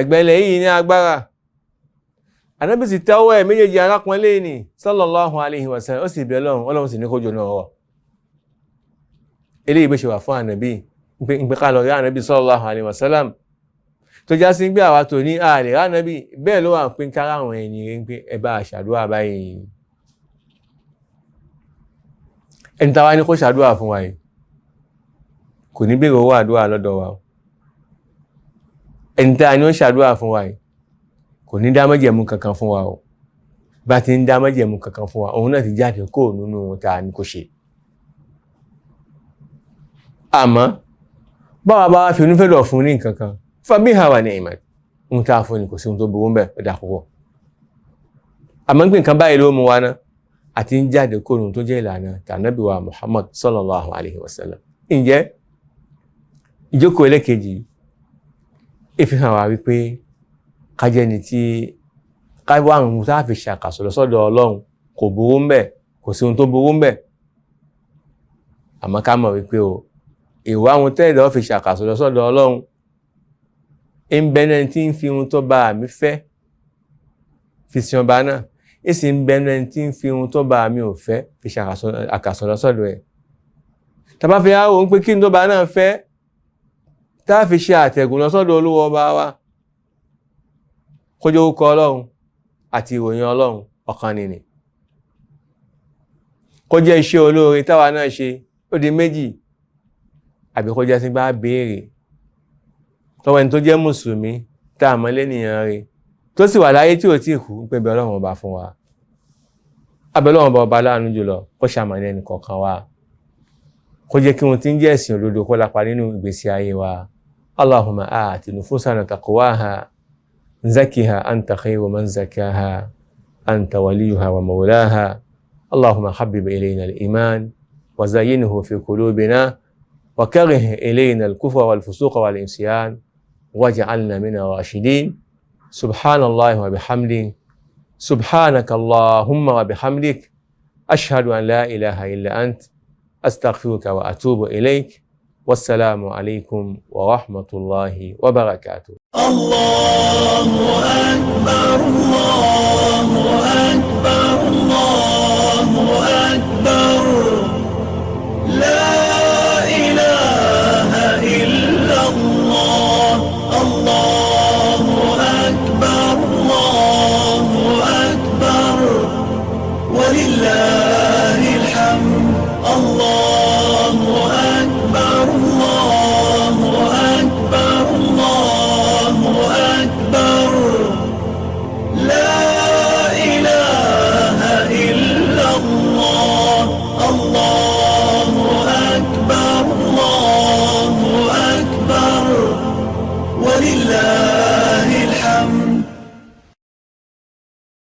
ẹgbẹ́lẹ̀ yìí ní agbára. Ànábì sì tẹ́wọ́ ẹ̀ méjèèjì arákùnrin lé ní sallallahu alayhi wa sallam, ó sì bẹ̀ Ọlọ́run, Ọlọ́run sì ní kójò náà rọ̀. Eléyìí bó ṣe wà fún ànábì ń pé ká lọ rí ànábì sallallahu alayhi wa sallam, tó já sí pé àwa tò ní àlè rí ànábì, bẹ́ẹ̀ ló wà pé kára àwọn ẹni rí pé ẹ bá ṣàdúrà báyìí. Ẹni táwa ní kó ṣàdúrà fún wa yìí kò ní béèrè owó àdúrà lọ́dọ̀ wa. Ẹni táwa ní ó ṣàdúrà fún wa yìí kò ní dá májẹ̀mú kankan fún wa o. Bá ti ń dá májẹ̀mú kankan fún wa, òun náà ti jáde kó nínú ohun tá a ní kó ṣe. Àmọ́ báwa bá wá fi inú fẹ́ lọ fún ní nǹkan kan, fabiha wa ni'mat, ohun tá a fún ni kò sí ohun tó burú ń bẹ̀, ó dà púpọ̀. Àmọ́ pé nǹkan báyìí ló mú wa ná àti ń jáde kó nínú tó jẹ́ ìlànà tànábì wa Muhammad sallallahu alayhi wa sallam. Ǹjẹ́ ìjókòó ẹlẹ́kejì ìfihàn wa wípé kájẹ́ni tí káwá àwọn tá a fi ṣàkàsọ̀ lọ sọ́dọ̀ Ọlọ́run kò burú ń bẹ̀, kò sí ohun tó burú ń bẹ̀. Àmọ́ ká mọ̀ wípé o ìwà ohun tẹ́ẹ̀dọ̀ fi ṣàkàsọ̀ lọ sọ́dọ̀ Ọlọ́run ń bẹ náà tí ń fi ohun tó bá mi fẹ́ fi sin ọba náà, ń sì ń bẹ náà tí ń fi ohun tó bá mi ò fẹ́ fi ṣàkàsọ̀ lọ sọ́dọ̀ ẹ̀. Tàbá fi á òun pé kí n tó bá náà fẹ́ tá a fi ṣe àtẹ̀gùn lọ sọ́dọ̀ Olúwa ọba wa, kójó orúkọ Ọlọ́run àti ìròyìn Ọlọ́run ọ̀kan nìní, kó jẹ́ iṣẹ́ olóore táwa náà ṣe ó di méjì, àbí kó jẹ́ sí bá béèrè lọ́wọ́ ẹni tó jẹ́ mùsùlùmí tá a mọ̀ lẹ́nìyàn rẹ̀ tó sì wà láyé tí ò tí kú ń pè bẹ́ Ọlọ́run ọba fún wa. Abẹ́ Ọlọ́run ọba ọba láàánú jùlọ kó ṣàmọ̀lẹ́ ẹnì kọ̀ọ̀kan wa, kó jẹ́ kí ohun tí ń jẹ́ ẹ̀sìn òdodo kó lapa nínú ìgbésí ayé wa. Allahumma aati nufusana taqwaha zakiha anta khayru man zakaha anta waliyuha wa mawlaha. Allahumma habbib ilayna al-iman wa zayyinhu fi qulubina wa karih ilayna al-kufra wal-fusuqa wal-isyan waj'alna min ar-rashidin. Subhanallahi wa bihamdihi, subhanaka Allahumma wa bihamdik, ashhadu an la ilaha illa ant, astaghfiruka wa atubu ilayk. Wassalamu alaykum wa rahmatullahi wa barakatuh. Allahu akbar, Allahu akbar, Allahu akbar. La ilaha illa Allah. Allahu akbar, Allahu akbar. Walillahil hamd. Allahu akbar, Allahu الله الله أكبر الله أكبر ولله الحمد.